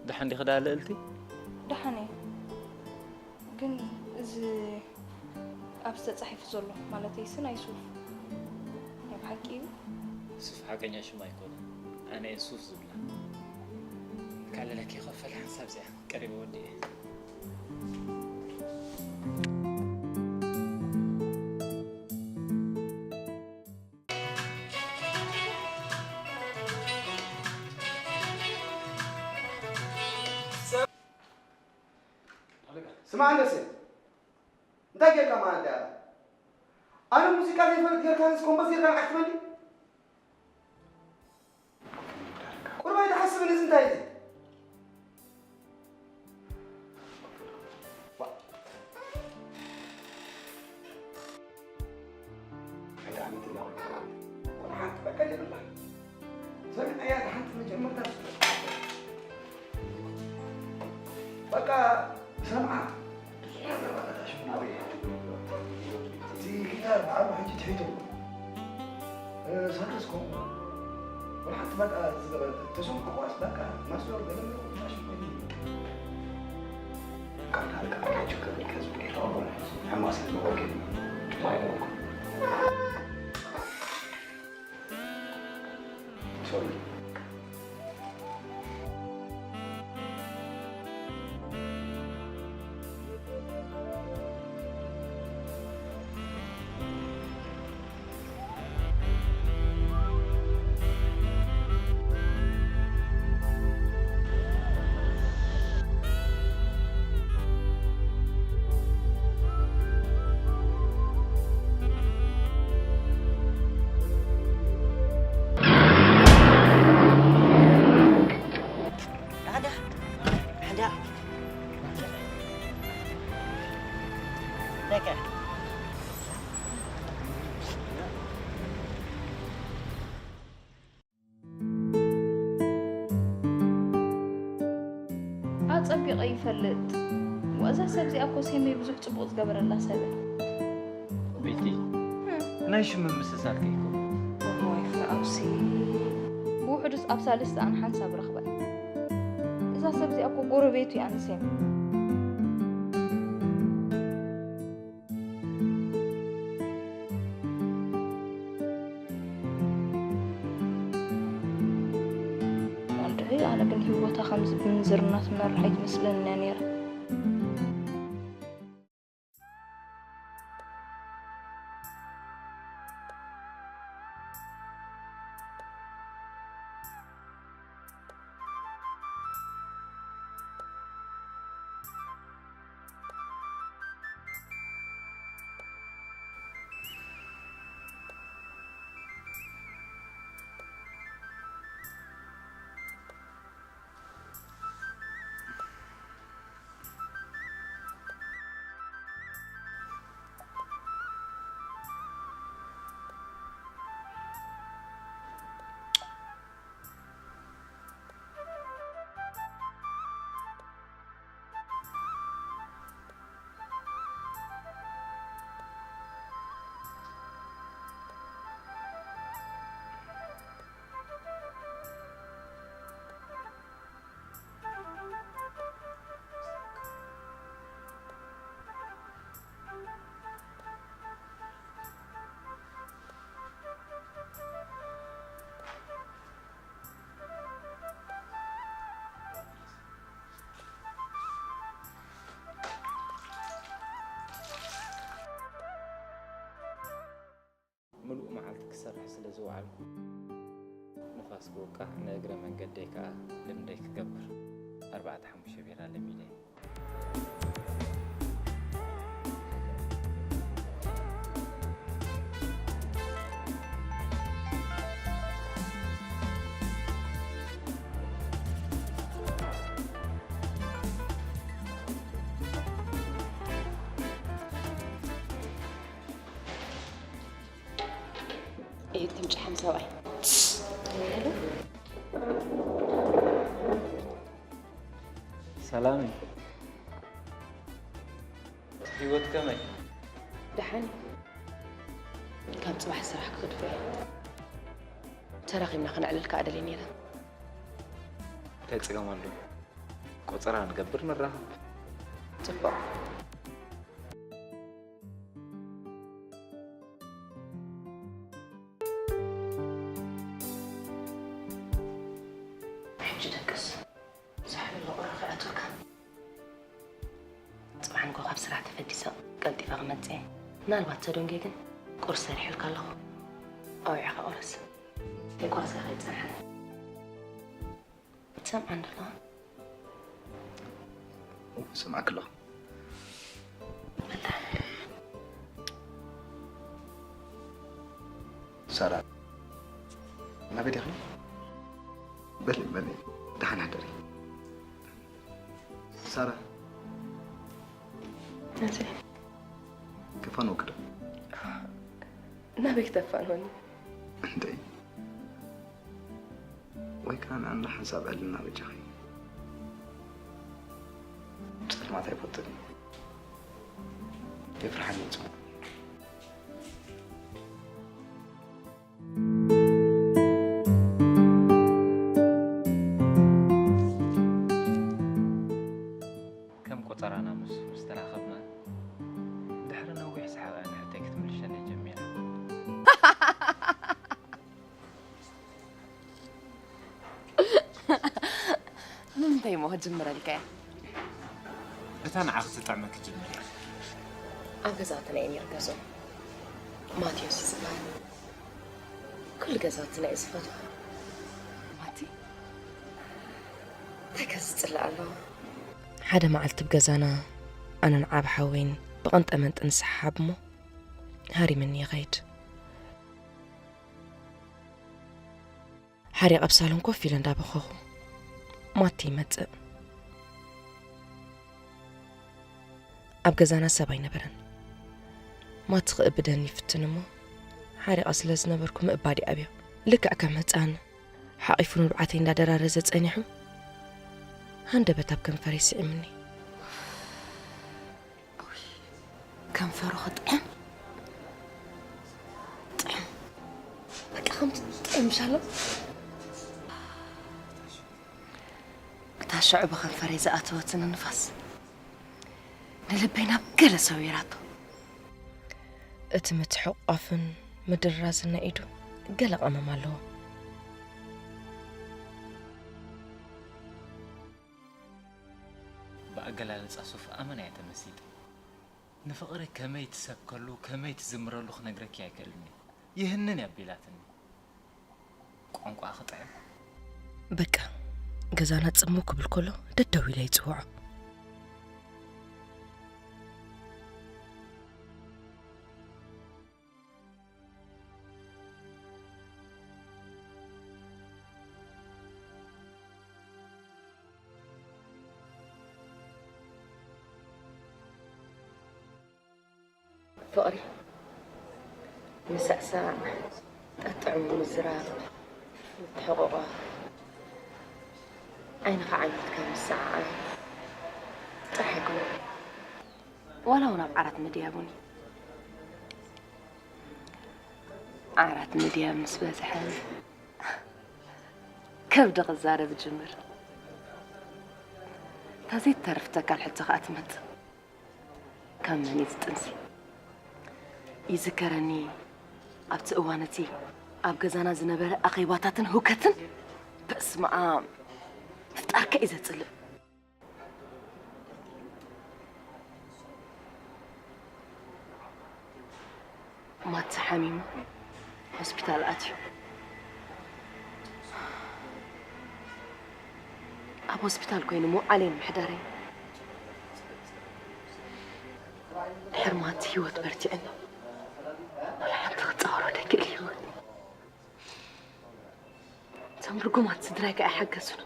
ደሓን ዲኺ ደኣ ልእልቲ? ደሓን እየ። ግን እዚ ኣብዚ ተጻሒፉ ዘሎ፣ ማለተይሲ ናይ ሱፍ፣ ናይ ብሓቂ እዩ? ሱፍ ሓቀኛ ሽማ ኣይኮነን። ኣነ እየ ሱፍ ዝብላ። ካለለኪ ይኸፈል ሓንሳብ እዚኣ ቀሪበ ወዲኤ። ስማዕ እንደሴ፣ እንታይ ጌርካ ማለት እያ? ኣነ ሙዚቃ ዘይፈልጥ ጌርካ ንስ ኮምፖዝ ጌርካ ንዓይ ክትበሊ? ቁሩብ ኣይትሓስብን? እዚ እንታይ እዩ? ዋ። ኣይትኣምን ትብላ ወይ ትብላ። ሓንቲ በቀል የብላ። ሰሚዐያ እታ ሓንቲ መጀመርታ። በቃ ሰምዓ። እቲ ጊታር ብዓሉ ሕጂ ትሒቱ። እ፣ ሳክስ ኮ-፣ ወላ ሓንቲ በቃ ዝገበረ፣ ተሰምዕዋስ በቃ ማስተር ገለ ምርኩ ማሽን ኮይኑ። ካብ ካልእ ካብ ካልእ ችግር ከዝብሎ ይኸውን። ሕማስ ዝነበርኩ። ሶሪ። ደቀ ኣጸቢቐ ይፈልጥ። ዋዛ ሰብ እዚኣ እኮ ሴመይ ብዙሕ ጽቡቕ ዝገበረላ ሰብ እያ። ቤቲ፣ ናይ ሽም ምምስሳል ከይኮ። እዋይ ፍረ ኣብሲ። ብውሕዱስ ኣብ ሳልስቲ ኣን ሓንሳብ ረኽበ። እዛ ሰብ እዚኣ እኮ ጎረቤቱ እያ ንሴም። ወንድዒ፣ ኣነ ግን ህይወታ ከምዚ ብምንዝርና ትመርሕ ኣይትመስለንን እያ ነይራ። ምሉእ መዓልቲ ክሰርሕ ስለ ዝወዓልኩ፣ ንፋስ ክውቃዕ፣ ንእግረ መንገደይ ከኣ ልምደይ ክገብር፣ ኣርባዕተ ሓሙሽተ ቢራ ለሚደ እየ። ኢድ ትምጭሓም ሰብኣይ። ሰላም እዩ። ህይወት ከመይ? ደሓን እዩ። ካብ ጽባሕ ስራሕ ክኸድፎ እየ። ተራኺብና ክነዕልል ከኣ ደልየ ነይረ። እንታይ ጸገም ኣሎ? ቆጸራ ንገብር ንራኸብ። ጽቡቕ። ሕጂ ደቅስ። ሳሕል መቑራ ከይኣትወካ። ጽባሕ ንግሆ ካብ ስራሕ ተፈዲሰ ቀልጢፈ ክመጽእ እየ። ምናልባት ተደንጉየ ግን ቁርሲ ሰሪሑልካ ኣለኹ። ኣውዒኻ ቁረስ። ከይቆረስካ ከይትጸንሓኒ። ትሰምዓኒ ዶ ኣለኻ? እወ፣ እሰምዓኪ ኣለኹ። በል ደሓን። ሳራ፣ ናበይ ዲኺ? በሊ፣ በሊ፣ ደሓን ሕደሪ። ሳራ። ናተይ። ከፋንወኪ ዶ? ናበይ ክተፋንወኒ? እንተይ። ወይ ከኣ ንኣንዳ ሓንሳብ ዕልና በጃኺ። ጸልማት ኣይፈቱን እዩ። የፍርሓኒ እዩ ጽቡቕ። ከም ቆጸራና ምስ ምስ ተራኸብና፣ ድሕሪ ነዊሕ ሰሓቕ እያ ንሕቶይ ክትምልሸለይ ጀሚራ። ንምንታይ እሞ ክጅምረልካ እያ? እታ ንዓኺ ትጥዕመኪ ጅምሪ። ኣብ ገዛትና እየ ነይሩ ገዝኦ። ማቴዎስ እዩ ዝበሃል። ኩሉ ገዛውትና እየ ዝፈትዎ። ማቲ? እንታይ ከ ዝጽላእ ኣለዎ? ሓደ መዓልቲ ብገዛና ኣነን ዓቢ ሓወይን ብቐንጠመንጢ ንሰሓሓብ እሞ ሃሪምኒ ይኸይድ። ሓሪቕ ኣብ ሳሎን ኮፍ ኢለ እንዳበኸኹ ማቲ ይመጽእ። ኣብ ገዛና ሰብ ኣይነበረን። ማቲ ክእብደኒ ይፍትን እሞ፣ ሓሪቐ ስለ ዝነበርኩ ምእባድ ይኣብዮ። ልክዕ ከም ህጻን ሓቒፉ ንብዓተይ እንዳደራረዘ ጸኒሑ፣ ሃንደበት ኣብ ከንፈረይ ስዒሙኒ። ከንፈሩ ክጥዕም፣ ጥዕም። በቃ ከምቲ ጥዕም ሻሎ። እታ ሽዑ ብኸንፈረይ ዝኣተወትኒ ንፋስ ንልበይ ናብ ገለ ሰዊራቶ። እቲ ምትሕቋፍን ምድራዝን ናይ ኢዱ ገለ ቀመም ኣለዎ። ብኣገላልጻ ሱፍ ኣመና እየ ተመሲጠ። ንፍቕሪ ከመይ ትሰብከሉ፣ ከመይ ትዝምረሉ ክነግረኪ ኣይክእልን እየ። ይህንን እያ ኣቢላትኒ። ቋንቋ ክጥዕም። በቃ፣ ገዛና ጽምው ክብል ከሎ ደደው ኢለ ይጽውዖ። ፍቕሪ፣ ምስዕሳዕ፣ ጠጥዕሙ ምዝራብ፣ ምትሕቑቋፍ፣ ዓይንኻ ዓይነትካ ምስዓዓም ጥራሕ ኣይኮነን። ዋላ እውን ኣብ ዓራት ምድያብ እውን እዩ። ዓራት ምድያብ ምስ በዝሐ ከብዲ ክዛረብ ይጅምር። እታ ዘይትተርፍ ተካል ሕቶ ከኣ ትመጽእ። ካብ መን እዩ እቲ ጥንሲ? ይዝከረኒ ኣብቲ እዋን እቲ ኣብ ገዛና ዝነበረ ኣኼባታትን ህውከትን። በስመ ኣብ! ምፍጣርከ እዩ ዘጽልእ። ማቲ ሓሚሙ ሆስፒታል ኣትዩ። ኣብ ሆስፒታል ኮይኑ ምውዓለይን ምሕዳረይን። ድሕሪ ማቲ ህይወት በርቲዕኒ። ዋላ ሓንቲ ክጻወሮ ደይክእል ህይወት። እቶም ርጉማት ስድራይ ከኣ ኣይሓገዙን።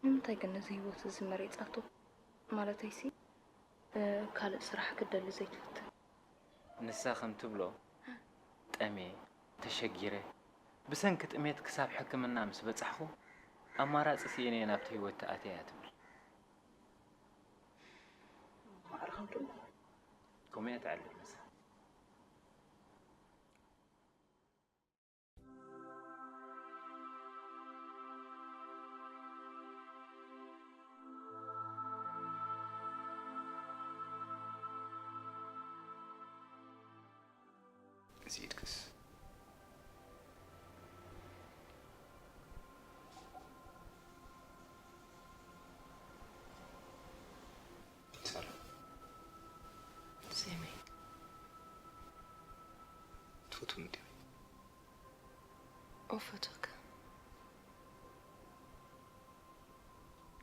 ንምንታይ ግን ነዚ ህይወት እዚ መሪጻቶ? ማለተይሲ፣ እ፣ ካልእ ስራሕ ክደሊ ዘይትፍትን? ንሳ ከም ትብሎ፣ ጠምየ፣ ተሸጊረ፣ ብሰንኪ ጥሜት ክሳብ ሕክምና ምስ በጻሕኹ፣ ኣማራጺ ስኢነ እየ ናብቲ ህይወት ተኣትየ እያ ትብል። ማዕረ ከም ትብሎ። ከምኡ እያ ትዓልል ንሳ። እዚ ኢድክስ? ሰላም። ሴመይ። ትፈትውኒ ዲኺ? እፈትወካ።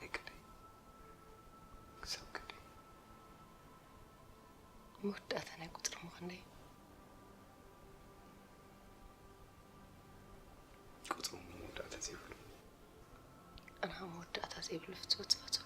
ኣይክእለይ። ክሳብ ክንደይ? መወዳእታ ናይ ቁጽሪ ምዃን ደይ? ቁጽሪ መወዳእታ ዘይብሉ። ኣነ መወዳእታ ዘይብሉ ፍትወት ዝፈትወካ።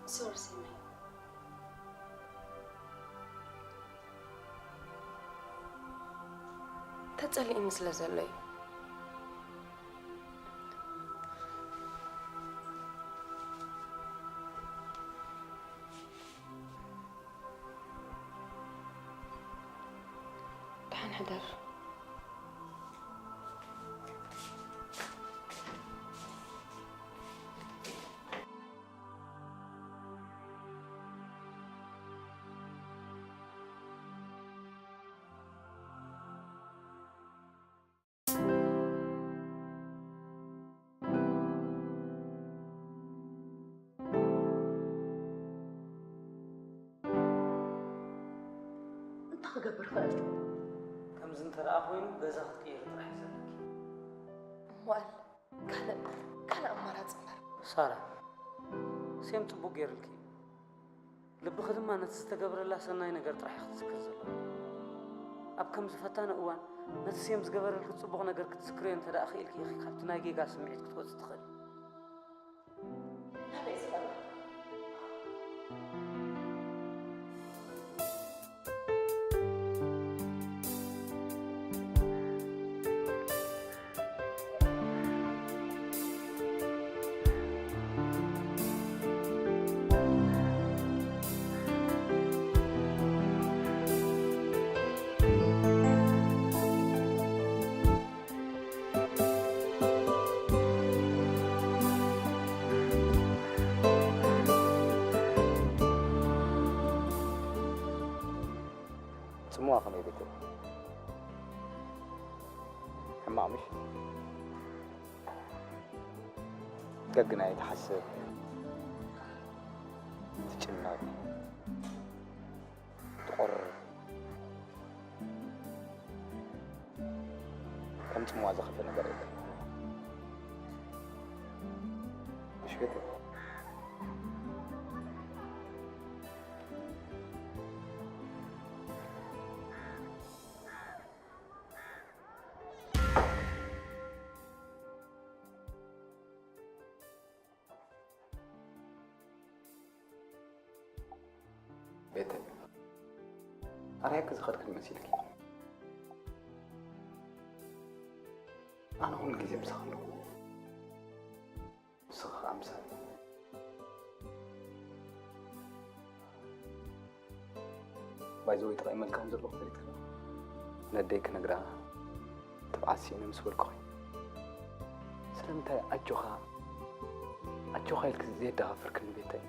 ሶሪ ሲመይ። ተጸሊእኒ ስለ ዘሎ እዩ። ደሓን ሕደር። እንታይ ክገብር ክእል? ከም እዚ እንተ ደኣ ኮይኑ ገዛ ክትቅይሪ ጥራሕ እዩ ዘለኪ። እሞ ኣል ካልእ ካልእ ኣማራፂ እምበር። ሳራ፣ ሴም ጽቡቕ ገይርልኪ እዩ። ልብኺ ድማ ነቲ ዝተገብረላ ሰናይ ነገር ጥራሕ እዩ ክትዝክር ዘለዎ። ኣብ ከምዚ ፈታኒ እዋን ነቲ ሴም ዝገበረልኪ ጽቡቕ ነገር ክትዝክርዮ እንተ ደኣ ክኢልኪ ኢኺ ካብቲ ናይ ጌጋ ስምዒት ክትወጺ ትኽእሊ። ጽምዋ ከመይ ቤተይ? ሕማቕ ምሽ? ገግናይ ትሓስብ፣ ትጭነቕ፣ ትቖርር። ከም ጽምዋ ዝኸፍእ ነገር የለን። ምሽ ቤተይ? ቤተይ፣ ኣርያኪ ዝኸድክኒ መሲልኪ። ኣነ ኩሉ ግዜ ምሳኺ ኣለኹ። ንስኺ ኸኣ ምሳይ። ባይዘወይ ተቐይመልካ ከም ዘለኹ ፈሊጥካ። ነደይ ክነግራ ትብዓት ስኢነ ምስ በልኩኺ፣ ስለምንታይ ኣጆኻ ኣጆኻ ኢልኪ ዘየደኻፈርክኒ ቤተይ?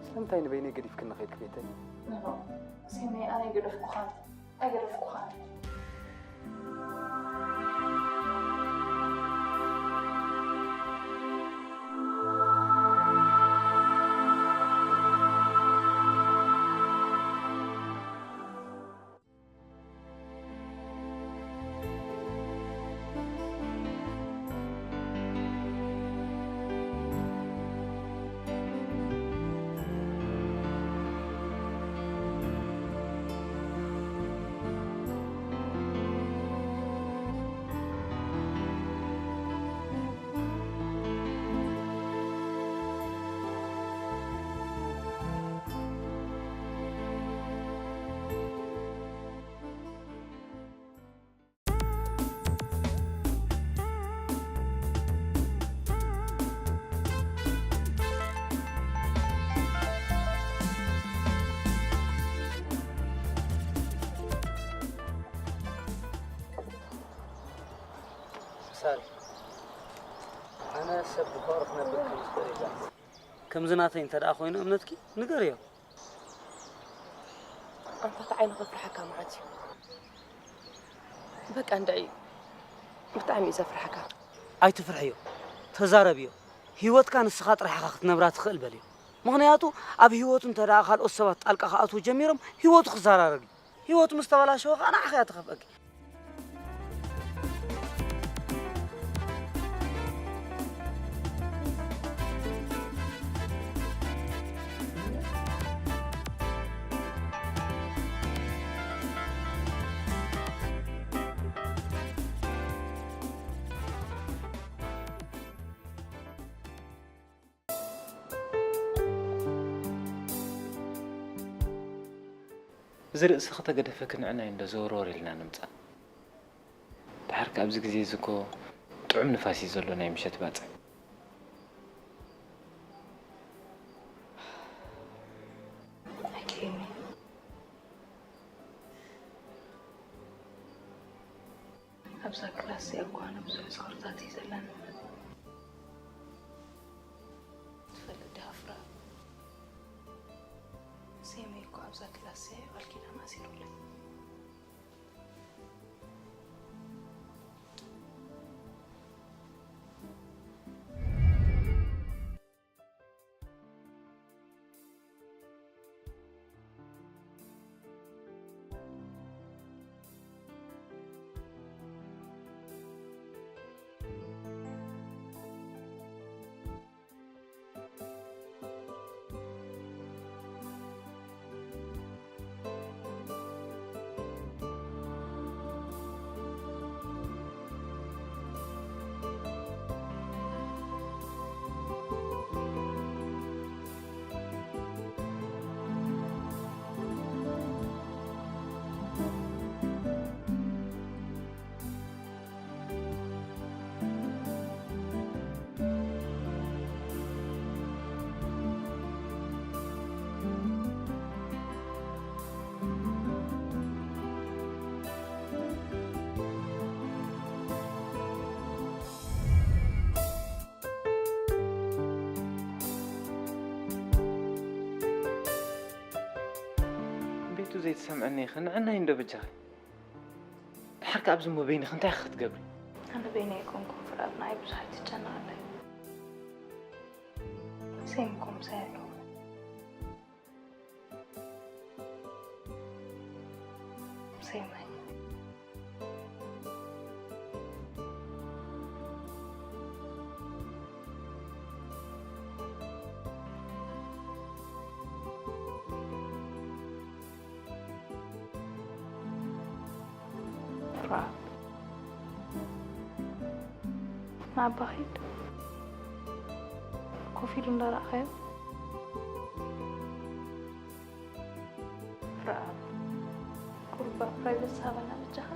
ስለምንታይ ንበይነይ ገዲፍክኒ ኸይድኪ ቤተይ? ኖኖ፣ ሴመይ፣ ኣነ ኣይገደፍኩኻን ኣይገደፍኩኻን። ሳሪ፣ ኣነ ሰብ ብፍቕሪ ክነብር ከም ዝኽእል እየ ዝኣምን። ከምዚ ናተይ እንተ ደኣ ኮይኑ እምነትኪ ንገርዮ። ኣንታ እቲ ዓይኒ ከፍርሓካ መዓት እዩ። በቃ እንድዒ እዩ። ብጣዕሚ እዩ ዘፍርሓካ። ኣይትፍርሕዮ፣ ተዛረብዮ። ህይወትካ ንስኻ ጥራሕ ኢኻ ክትነብራ ትኽእል በልዮ። ምኽንያቱ ኣብ ህይወቱ እንተ ደኣ ካልኦት ሰባት ጣልቃ ክኣትዉ ጀሚሮም ህይወቱ ክዘራረብ እዩ። ህይወቱ ምስ ተበላሸወ ከኣ ንዓኺ እያ ትኸፍአኪ። እዚ ርእሲ ከተገደፈ ክንዕናይ እንዶ ዘወርወር ኢልና ንምጻእ። ድሓር ከኣ ኣብዚ ግዜ እዚ እኮ ጥዑም ንፋስ እዩ ዘሎ ናይ ምሸት ባጽዕ። ኣይክእልኒ። ኣብዛ ክላስ እዚኣ እኮ ኣነ ብዙሕ ዝኽርታት እዩ ዘለኒ። ትፈልጥ ዲኻ ፍራ? ሴመይ እኮ ኣብዛ ክላስ እዚኣ እዩ ቃል ኪዳን ኣሲሩለይ። ቱ ዘይትሰምዐኒ ኸ ንዕናይ እንዶ በጃኺ። ድሓር ከኣ ኣብዚ እሞ በይንኺ እንታይ ኢኺ ክትገብሪ? ኣነ በይነይ ኣይኮንኩን ፍርኣብ፣ ንዓይ ብዙሕ ኣይትጨነቐለይ። ሴም እኮ ምሳይ ኣለዎ። ሴማይ። ፍርኣብ። ንኣባ ኺድ። ኮፍ ኢሉ እንዳረኣኻዮ። ፍርኣብ። ቁሩብ ፕራይቬሲ ሃበና በጃኻ።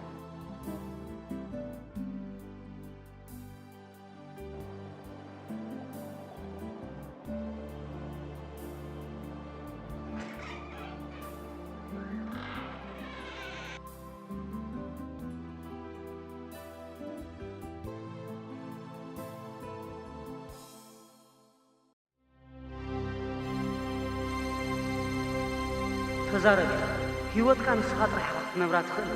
ተዛረብ። ህይወትካ ንስኻ ጥራሕ ኢኻ ክትነብራ ትኽእል።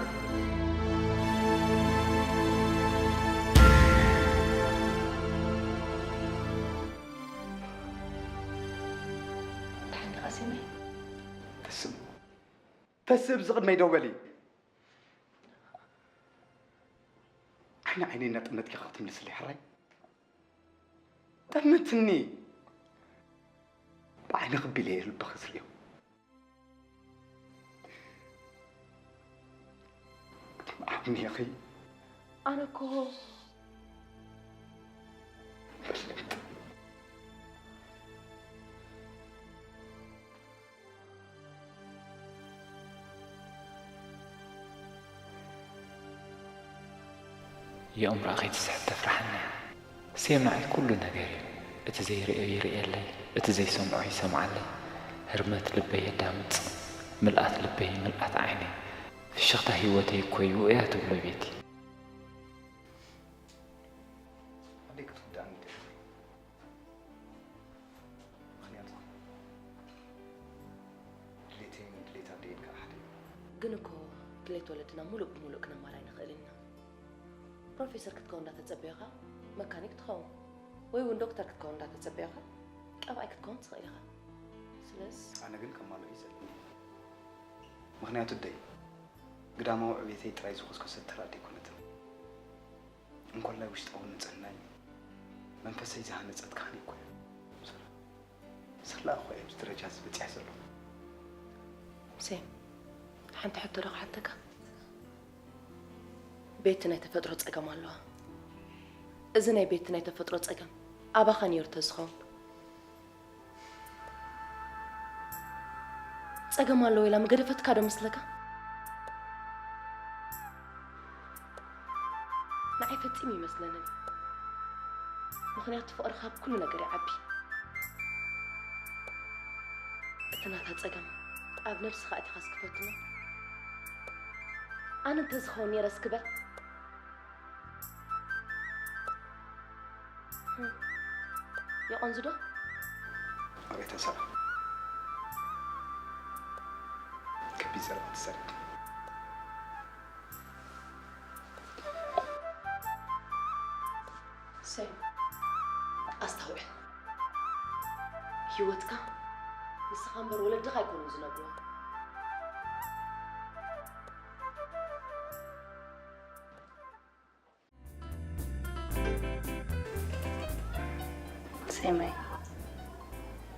ደሓን ዲኻ ሴማይ? ተስም፣ ተስም፣ ዝቕድመይ ደው በሊ። ዓይኒ ዓይነይ እናጠመትኪ ኢኻ ክትምልስለይ፣ ሕራይ? ጠምትኒ። ብዓይኒ ክቢ ኢለ እየ ልብኺ ዝርእዮ። ዓሚኺ። ኣነ እኮ የእምሮኣ ከይትስሕት ተፍርሓኒ እያ። ሴም ንዓይ ኩሉ ነገር እዩ። እቲ ዘይርእዮ ይርእየለይ፣ እቲ ዘይሰምዖ ይሰምዓለይ። ህርመት ልበይ የዳምጽ፣ ምልኣት ልበይ፣ ምልኣት ዓይነይ። ፍሽኽታ ህይወተይ እኮ እዩ እያ ትብሎ ቤቲ። ኣደይ ክትጉዳእኒ ደሊ። ምኽንያቱ ድሌተይን ድሌት ኣደይን ከዓ ሓደ እዩ። ግን እኮ ድሌት ወለድና ሙሉእ ብሙሉእ ክነማልእ ኣይንኽእልን ኢና። ፕሮፌሰር ክትከውን እንዳተጸበዮኻ መካኒክ ትኸውን፣ ወይ እውን ዶክተር ክትከውን እንዳተጸበዮኻ ቀብኣይ ክትከውን ትኽእል ኢኻ። ስለስ ኣነ ግን ከማልኦ እዩ ዘለኒ። ምኽንያቱ ኣደይ ግዳማዊ ዕቤተይ ጥራይ ዝኮስኮሰት ተራ ኣይኮነትን። እንኮላይ ውሽጣዊ ንጽህናይ መንፈሰይ ዝሃነጸት ካህን እኮ እየ። ሰላ እኮ እየ ኣብዚ ደረጃ እዚ በጺሐ ዘለኹ። ሴም፣ ሓንቲ ሕቶ ዶ ክሓተካ? ቤቲ ናይ ተፈጥሮ ጸገም ኣለዋ። እዚ ናይ ቤቲ ናይ ተፈጥሮ ጸገም ኣባኻ ነይሩ ተዝኸውን፣ ጸገም ኣለዎ ኢላ ምገደፈትካ ዶ መስለካ? ንዓይ ፈጺሙ ይመስለንን። ምኽንያቱ ፍቕሪ ካብ ኩሉ ነገር ይዓቢ። እቲ ናታ ጸገም ኣብ ነብስኻ ኣቲኻ እስኪ ፈትኖ። ኣነ እንተዝኸውን ነይረ እስኪ በል። የቐንዝዶ? ኣቤት ኣሰራ። ከቢድ ዘረባ ትዛረብ። ሰይ፣ ኣስታውዕል። ህይወትካ ንስኻ እምበር ወለድኻ ኣይኮኑን ዝነብርዋ። ሴማይ፣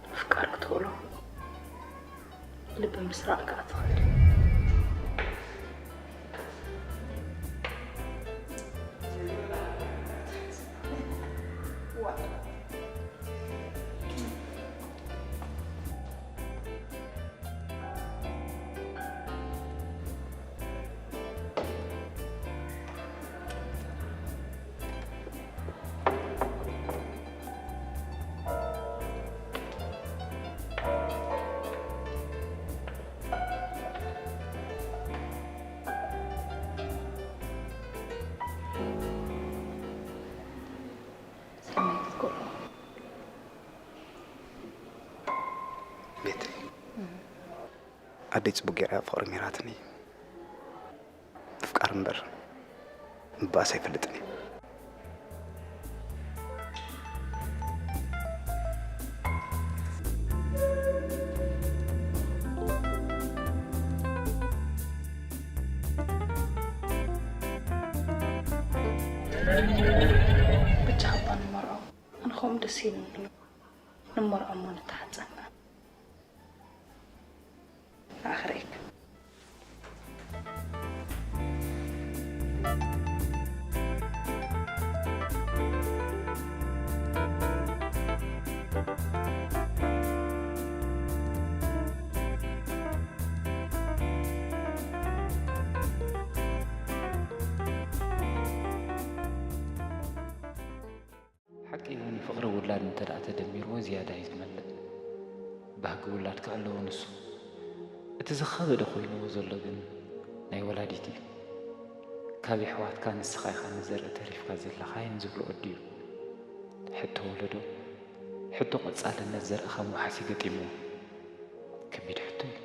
ምፍቃር ክትኽእሎ ልቢ ምስራቕ ከኣ ትኽእል። ኣደይ ጽቡቕ ገይራ እያ ፍቕሪ ሜራትኒ። ምፍቃር እምበር ምባእስ ኣይፈልጥን እየ። ብቻ እባ ንመርዖ። ኣነ ከምኡ ደስ ኢሉኒ። ንመርዖ እሞ ንተሓጸብ። ንዓኺ ርእየኪ። ሓቂ እዩ፣ ንፍቕሪ ውላድ እንተ ደኣ ተደሚርዎ ዝያዳ እዩ ዝመልእ። ባህጊ ውላድ ክዕለዎ ንሱ። እቲ ዝኸበደ ኮይንዎ ዘሎ ግን ናይ ወላዲት እዩ። ካብ የሕዋትካ ንስኻ ኢኻ ንዘርኢ ተሪፍካ ዘለኻ እዮም ዝብሉ ወዲ እዩ። ሕቶ ወለዶ፣ ሕቶ ቀጻልነት ዘርእኻ ምውሓስ እዩ ገጢምዎ። ከቢድ ሕቶ እዩ።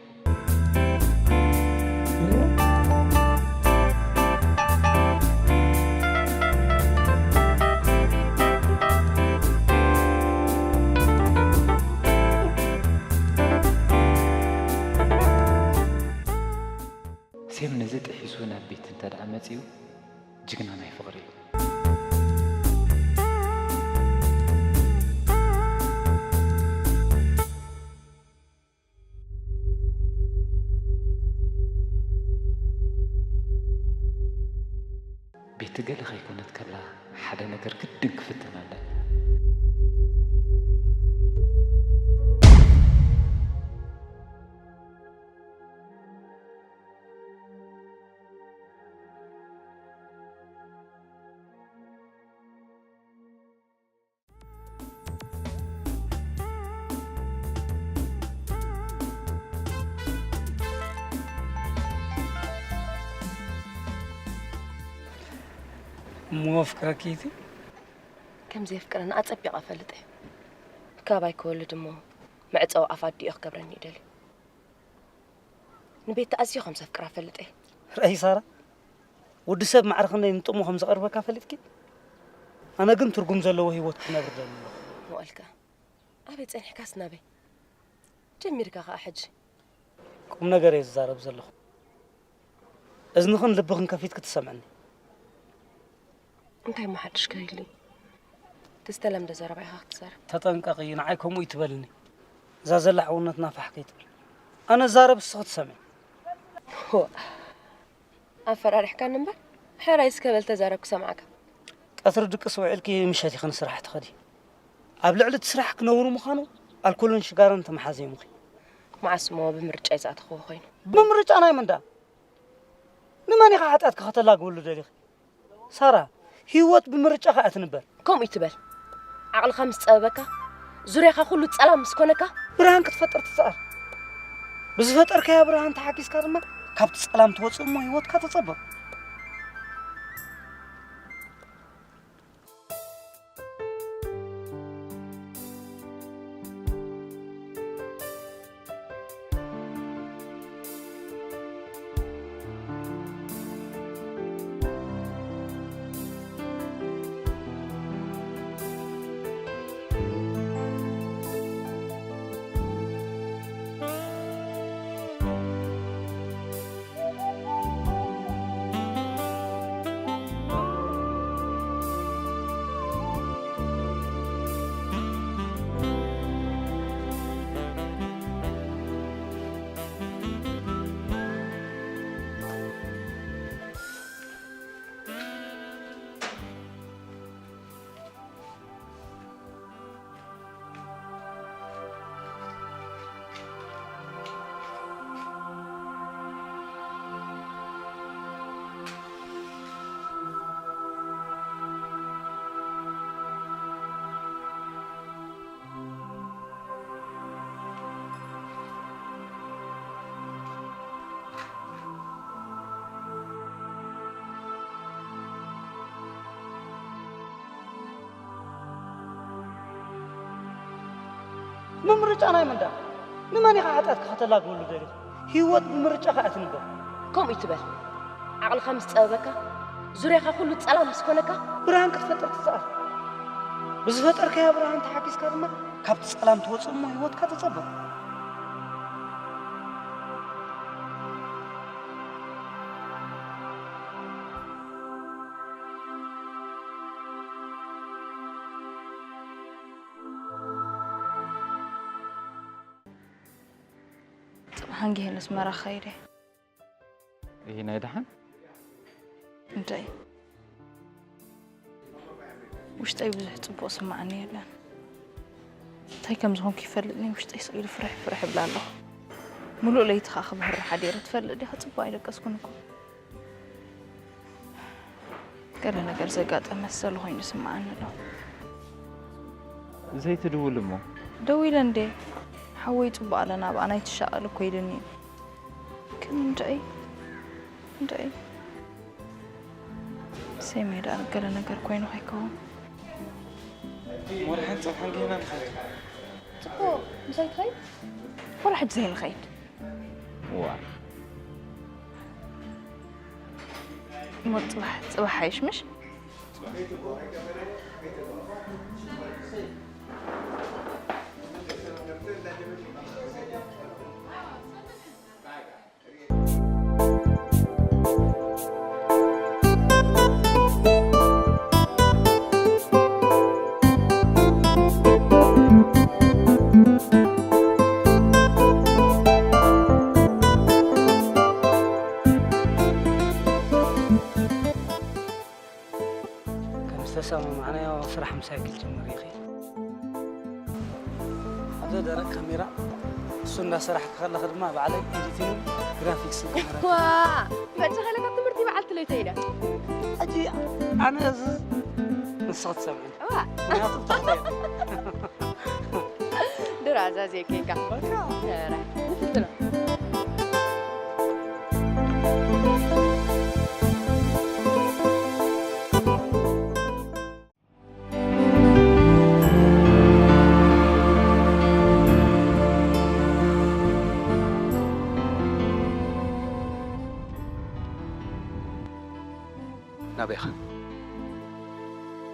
ሴም ነዚ ጥሒሱ ናብ ቤት እንተ ደኣ መጺኡ፣ ጅግና ናይ ፍቕሪ እዩ። ቤቲ ገለ ከይኮነት ከላ፣ ሓደ ነገር ግድን ክፍትን ኣለኒ። እሞ ኣፍቅረኪ እቲ ከም ዘየፍቅረኒ ኣጸቢቐ እፈልጥ እየ። ካባይ ክወልድ እሞ መዕጸዊ ኣፍ ኣዲኡ ክገብረኒ ይደልዩ። ንቤቲ ኣዝዩ ከም ዘፍቅራ እፈልጥ እየ። ርኣይ ሳራ፣ ወዲ ሰብ ማዕረ ክንደይ ንጥቕሙ ከም ዘቕርበካ ፈሊጥኪ? ኣነ ግን ትርጉም ዘለዎ ህይወት ክነብር ደሊ ኣለኹ። መዋእልካ ኣበይ ጸኒሕካስ ናበይ? ጀሚርካ ከኣ ሕጂ። ቁም ነገር እየ ዝዛረብ ዘለኹ። እዝንኽን ልብኽን ከፊትኪ ትሰምዕኒ። እንታይ እሞ ሓድሽ ከይህሉ? እቲ ዝተለምደ ዘረባ ኢኻ ክትዛረብ። ተጠንቀቒ፣ ንዓይ ከምኡ ይትበልኒ። እዛ ዘላ ሕውነትና ፋሕ ከይትብል። ኣነ እዛረብ እስኺ ትሰምዒ። ሆ፣ ኣፈራሪሕካኒ እምበር፣ ሕራይ እስከ በል ተዛረብ ክሰምዓካ። ቀትሪ ድቅስ ውዒልኪ ምሸት ኢኺ ንስራሕ ትኸዲ። ኣብ ልዕሊ እቲ ስራሕ ክነውሩ ምዃኑ ኣልኮልን ሽጋራን ተመሓዚሙኺ። መዓስ እሞ ብምርጫይ ዝኣተኽዎ ኮይኑ? ብምርጫ ናይ መን ደኣ? ንመን ኢኻ ሓጢኣትካ ከተላግበሉ ደሊኺ? ሳራ፣ ህይወት ብምርጫኻ እያ ትንበር። ከምኡ ይትበል። ዓቕልኻ ምስ ጸበበካ፣ ዙርያኻ ኩሉ ጸላም ምስ ኮነካ፣ ብርሃን ክትፈጥር ትጽኣር። ብዝፈጠርካያ ብርሃን ተሓጊዝካ ድማ ካብቲ ጸላም ትወጽእ እሞ ህይወትካ ተጸብቕ። ምምርጫ ናይ መን ደኣ? ንመን ኢኻ ሓጢኣትካ ከተላግበሉ ደሊኻ? ህይወት ብምርጫኻ እያ ትንበር። ከምኡ ይትበል። ዓቕልኻ ምስ ጸበበካ፣ ዙርያኻ ኩሉ ጸላም ምስ ኮነካ፣ ብርሃን ክትፈጥር ትጽኣር። ብዝፈጠርካዮ ብርሃን ተሓጊዝካ ድማ ካብቲ ጸላም ትወጽእ እሞ ህይወትካ ትጸብቕ። ጽባሕ ኣንጊሄ ነስመራ ክኸይድ እየ። እሂ፣ ናይ ደሓን? እንታይ? ውሽጠይ ብዙሕ ጽቡቕ ስምዓኒ የለን። እንታይ ከም ዝኾንኩ ይፈልጥኒ፣ ውሽጠይ ስቕ ኢሉ ፍርሕ ፍርሕ ይብል ኣለኹ። ሙሉእ ለይቲ ኸኣ ክብህር ሓዲረ፣ ትፈልጥ ዲኻ? ጽቡቕ ኣይደቀስኩን እኮ። ገለ ነገር ዘጋጠመ ዝሰለ ኮይኑ ይስምዓኒ ኣሎ። ዘይትድውል እሞ? ደዊለ እንዴ? ሓወይ ጽቡቕ ኣለና፣ ብኣና ኣይትሻቐል እኮ ኢሉኒ እዩ። ግን እንድዒ፣ እንድዒ። ሰይ ሜዳ ገለ ነገር ኮይኑ ከይከውን። ወርሓን ጽባሕን ጌና ንኸይድ። ጽቡቕ፣ ምሳይ ትኸይድ? ወላ ሕጂ ዘይንኸይድ። ዋ። እሞ ጽባሕ፣ ጽባሕ ሓይሽ ምሽ? ከም ዝተሰማማዕናዮ ስራሕ ምሳይ ክትጅምር ኢኺ። ሓደ ደረቕ ካሜራ፣ እሱ እንዳሰራሕኪ ከለኺ ድማ ባዕለይ ኤዲቲንግ ግራፊክስ ክመረጽ። ዋ! መቸኸለ ካብ ትምህርቲ በዓልቲ ለይተ ኢለ። ሕጂ ኣነ እዚ ንስኺ ትሰምዒ። እዋ። ምኽንያቱ ተኽለ ድራዛ ዘይከይንካ። በቃ። ኧረ፣ ንፍትኖ። ናበይ ኢኻ?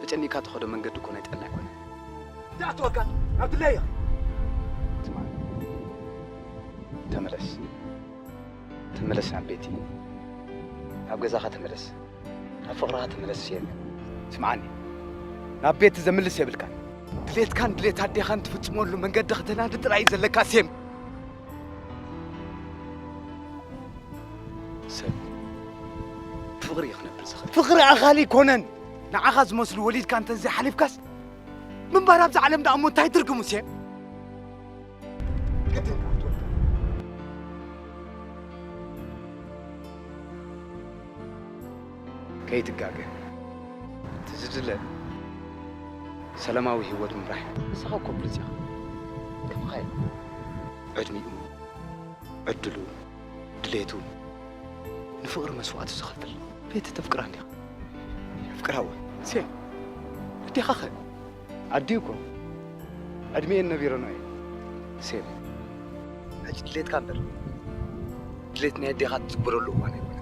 ተጨኒቕካ ትኸዶ መንገዲ እኮ ናይ ጥዕና ኣይኮነን። እንታይ ኣተወካ? ናብ ድለይ ኢኻ። ስማዕ፣ ተመለስ። ተመለስ ናብ ቤቲ። ናብ ገዛኻ ተመለስ። ናብ ፍቕርኻ ተመለስ ሴም። ስምዓኒ። ናብ ቤቲ ዘምልስ የብልካን። ድሌትካን ድሌት ኣዴኻን ትፍጽመሉ መንገዲ ከተናዲ ጥራይ እዩ ዘለካ ሴም። ሰብ ብፍቕሪ እዩ ክነብር ዝኽእል። ፍቕሪ ኣኻሊ ኣይኮነን። ንዓኻ ዝመስሉ ወሊድካ እንተዘይሓሊፍካስ ምንባር ኣብዛ ዓለም ደኣ እሞ እንታይ ትርጉም ሴም? ግድን ክትወልድ። ከይትጋገ። እቲ ዝድለ ሰላማዊ ህይወት ምምራሕ እዩ። ንስኻ እኮ ብሉጽ ኢኻ። ከማኻ እዩ። ዕድሚኡ፣ ዕድሉ፣ ድሌቱ ንፍቕሪ መስዋእቲ ዝኸፍል። ቤቲ ተፍቅራ እንዲኻ? የፍቅራ እወ። ሴም፣ ኣዴኻኸ? ኣዲኡ እኮ ዕድሜኤን ነቢረኖ እየ። ሴም፣ ሕጂ ድሌትካ እምበር ድሌት ናይ ኣዴኻ ትግበረሉ እዋን ኣይኮነን።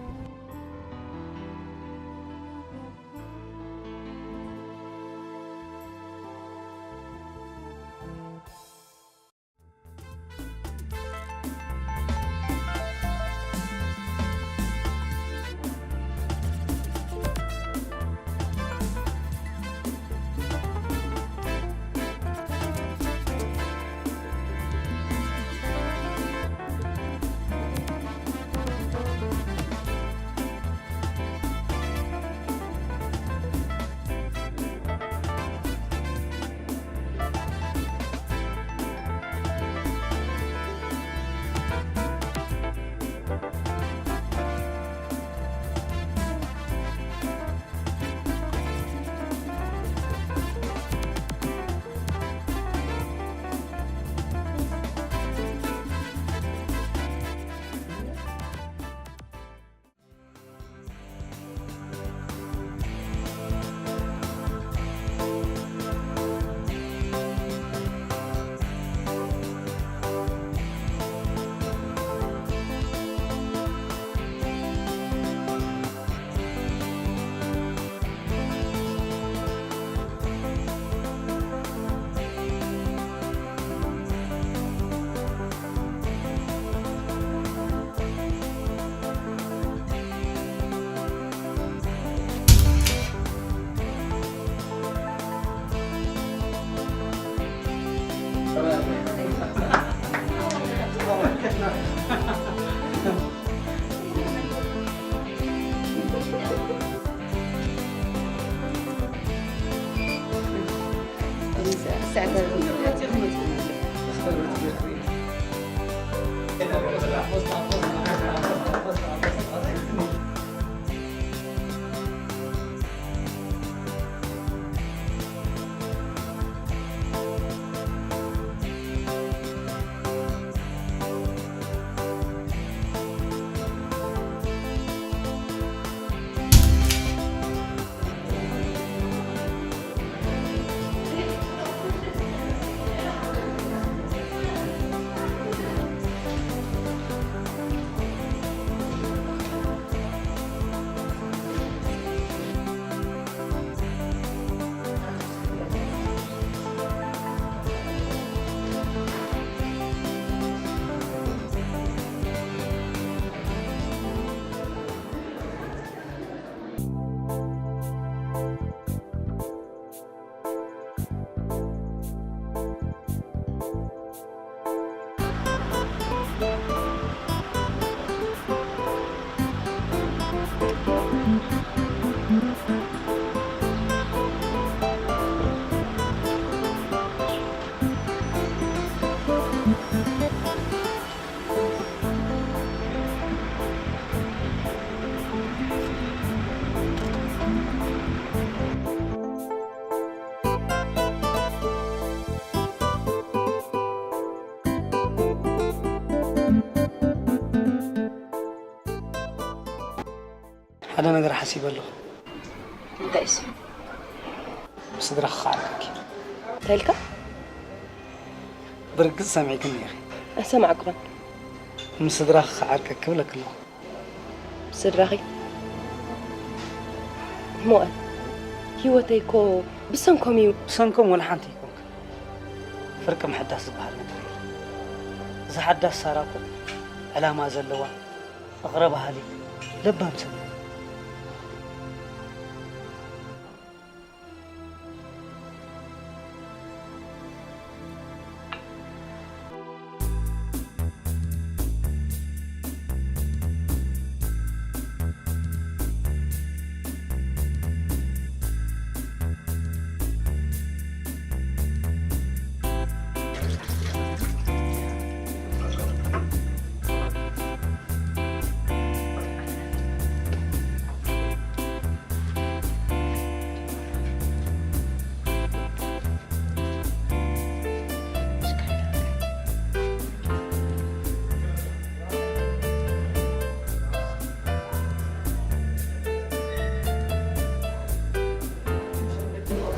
ሓደ ነገር ሓሲበ ኣለኹ። እንታይ እሱ? ስድራኺ ክዓርቀኪ። እንታይ ኢልካ? ብርግጽ ሰሚዕክኒ ኢኺ። ኣይሰማዕኩኻን። ምስ ስድራኺ ክዓርቀኪ ክብለኪ ኣለኹ። ስድራኺ? እሞ ህይወተይ እኮ ብሰንኮም እዩ። ብሰንኮም ወላ ሓንቲ ኣይኮንክን። ፍርቂ ምሕዳስ ዝበሃል ነገር የለን። እዛ ሓዳስ ሳራ እኮ ዕላማ ዘለዋ፣ ይቕረ በሃሊ፣ ለባም ሰብ እያ።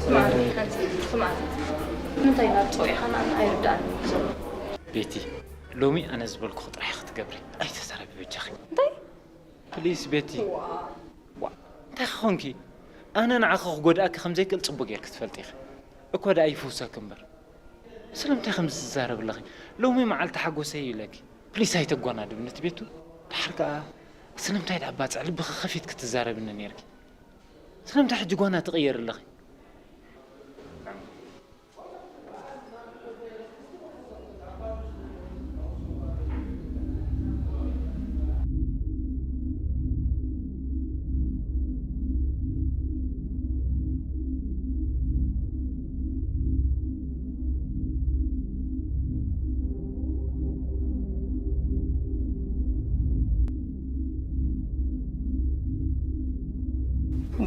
ስምዓኒ፣ ሓንቲ ስምዓኒ። ንምንታይ ናብ ጸዊዕኻና ኣነ ኣይርድኣንን እዩ ዘሎ። ቤቲ፣ ሎሚ ኣነ ዝበልኩኺ ጥራሕ ክትገብሪ። ኣይተዛረቢ በጃኺ። እንታይ? ፕሊስ ቤቲ። ዋ። ዋ፣ እንታይ ኾንኪ? ኣነ ንዓኺ ክጎድኣኪ ከም ዘይክእል ጽቡቕ ጌርኪ ትፈልጢ ኢኺ። እኮ ደኣ ይፍውሰኪ እምበር። ስለምንታይ ከምዚ ትዛረቢ ኣለኺ? ሎሚ መዓልቲ ሓጎሰይ እዩ ኢለኪ። ፕሊስ ኣይተጓናድብኒ እቲ ቤቱ። ደሓር ከኣ ስለምንታይ ደኣ ባጽዕ ልብኺ ከፊትኪ ትዛረብኒ ኔርኪ? ስለምንታይ ሕጂ ጓና ትቕየሪ ኣለኺ?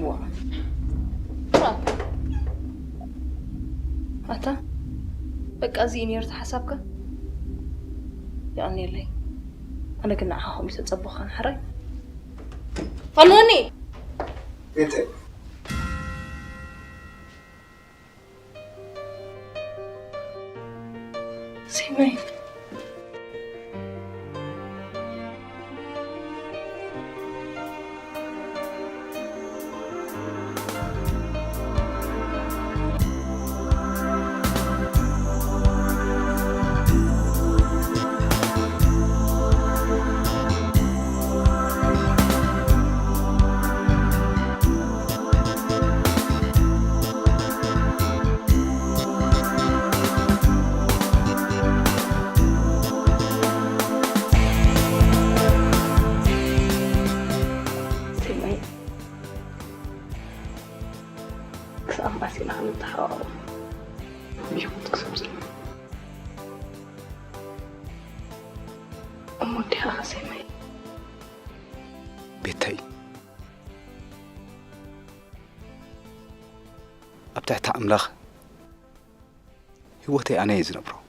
ዋ። ኣታ፣ በቃ፣ እዚ እዩ ነይሩ እቲ ሓሳብካ? የቐንየለይ። ኣነ ግን ንዓኻ ከምኡ ዝተጸበኻን ሓራይ። ፋኖኒ! ቤተይ። ሲመይ። ሲመይ፣ ክሳብ መዓስ ኢና ክንተሓባበሩ? ይኹን፣ እተይ ኣብ ትሕቲ ኣምላኽ ህይወተይ ኣነ እየ ዝነብሮ።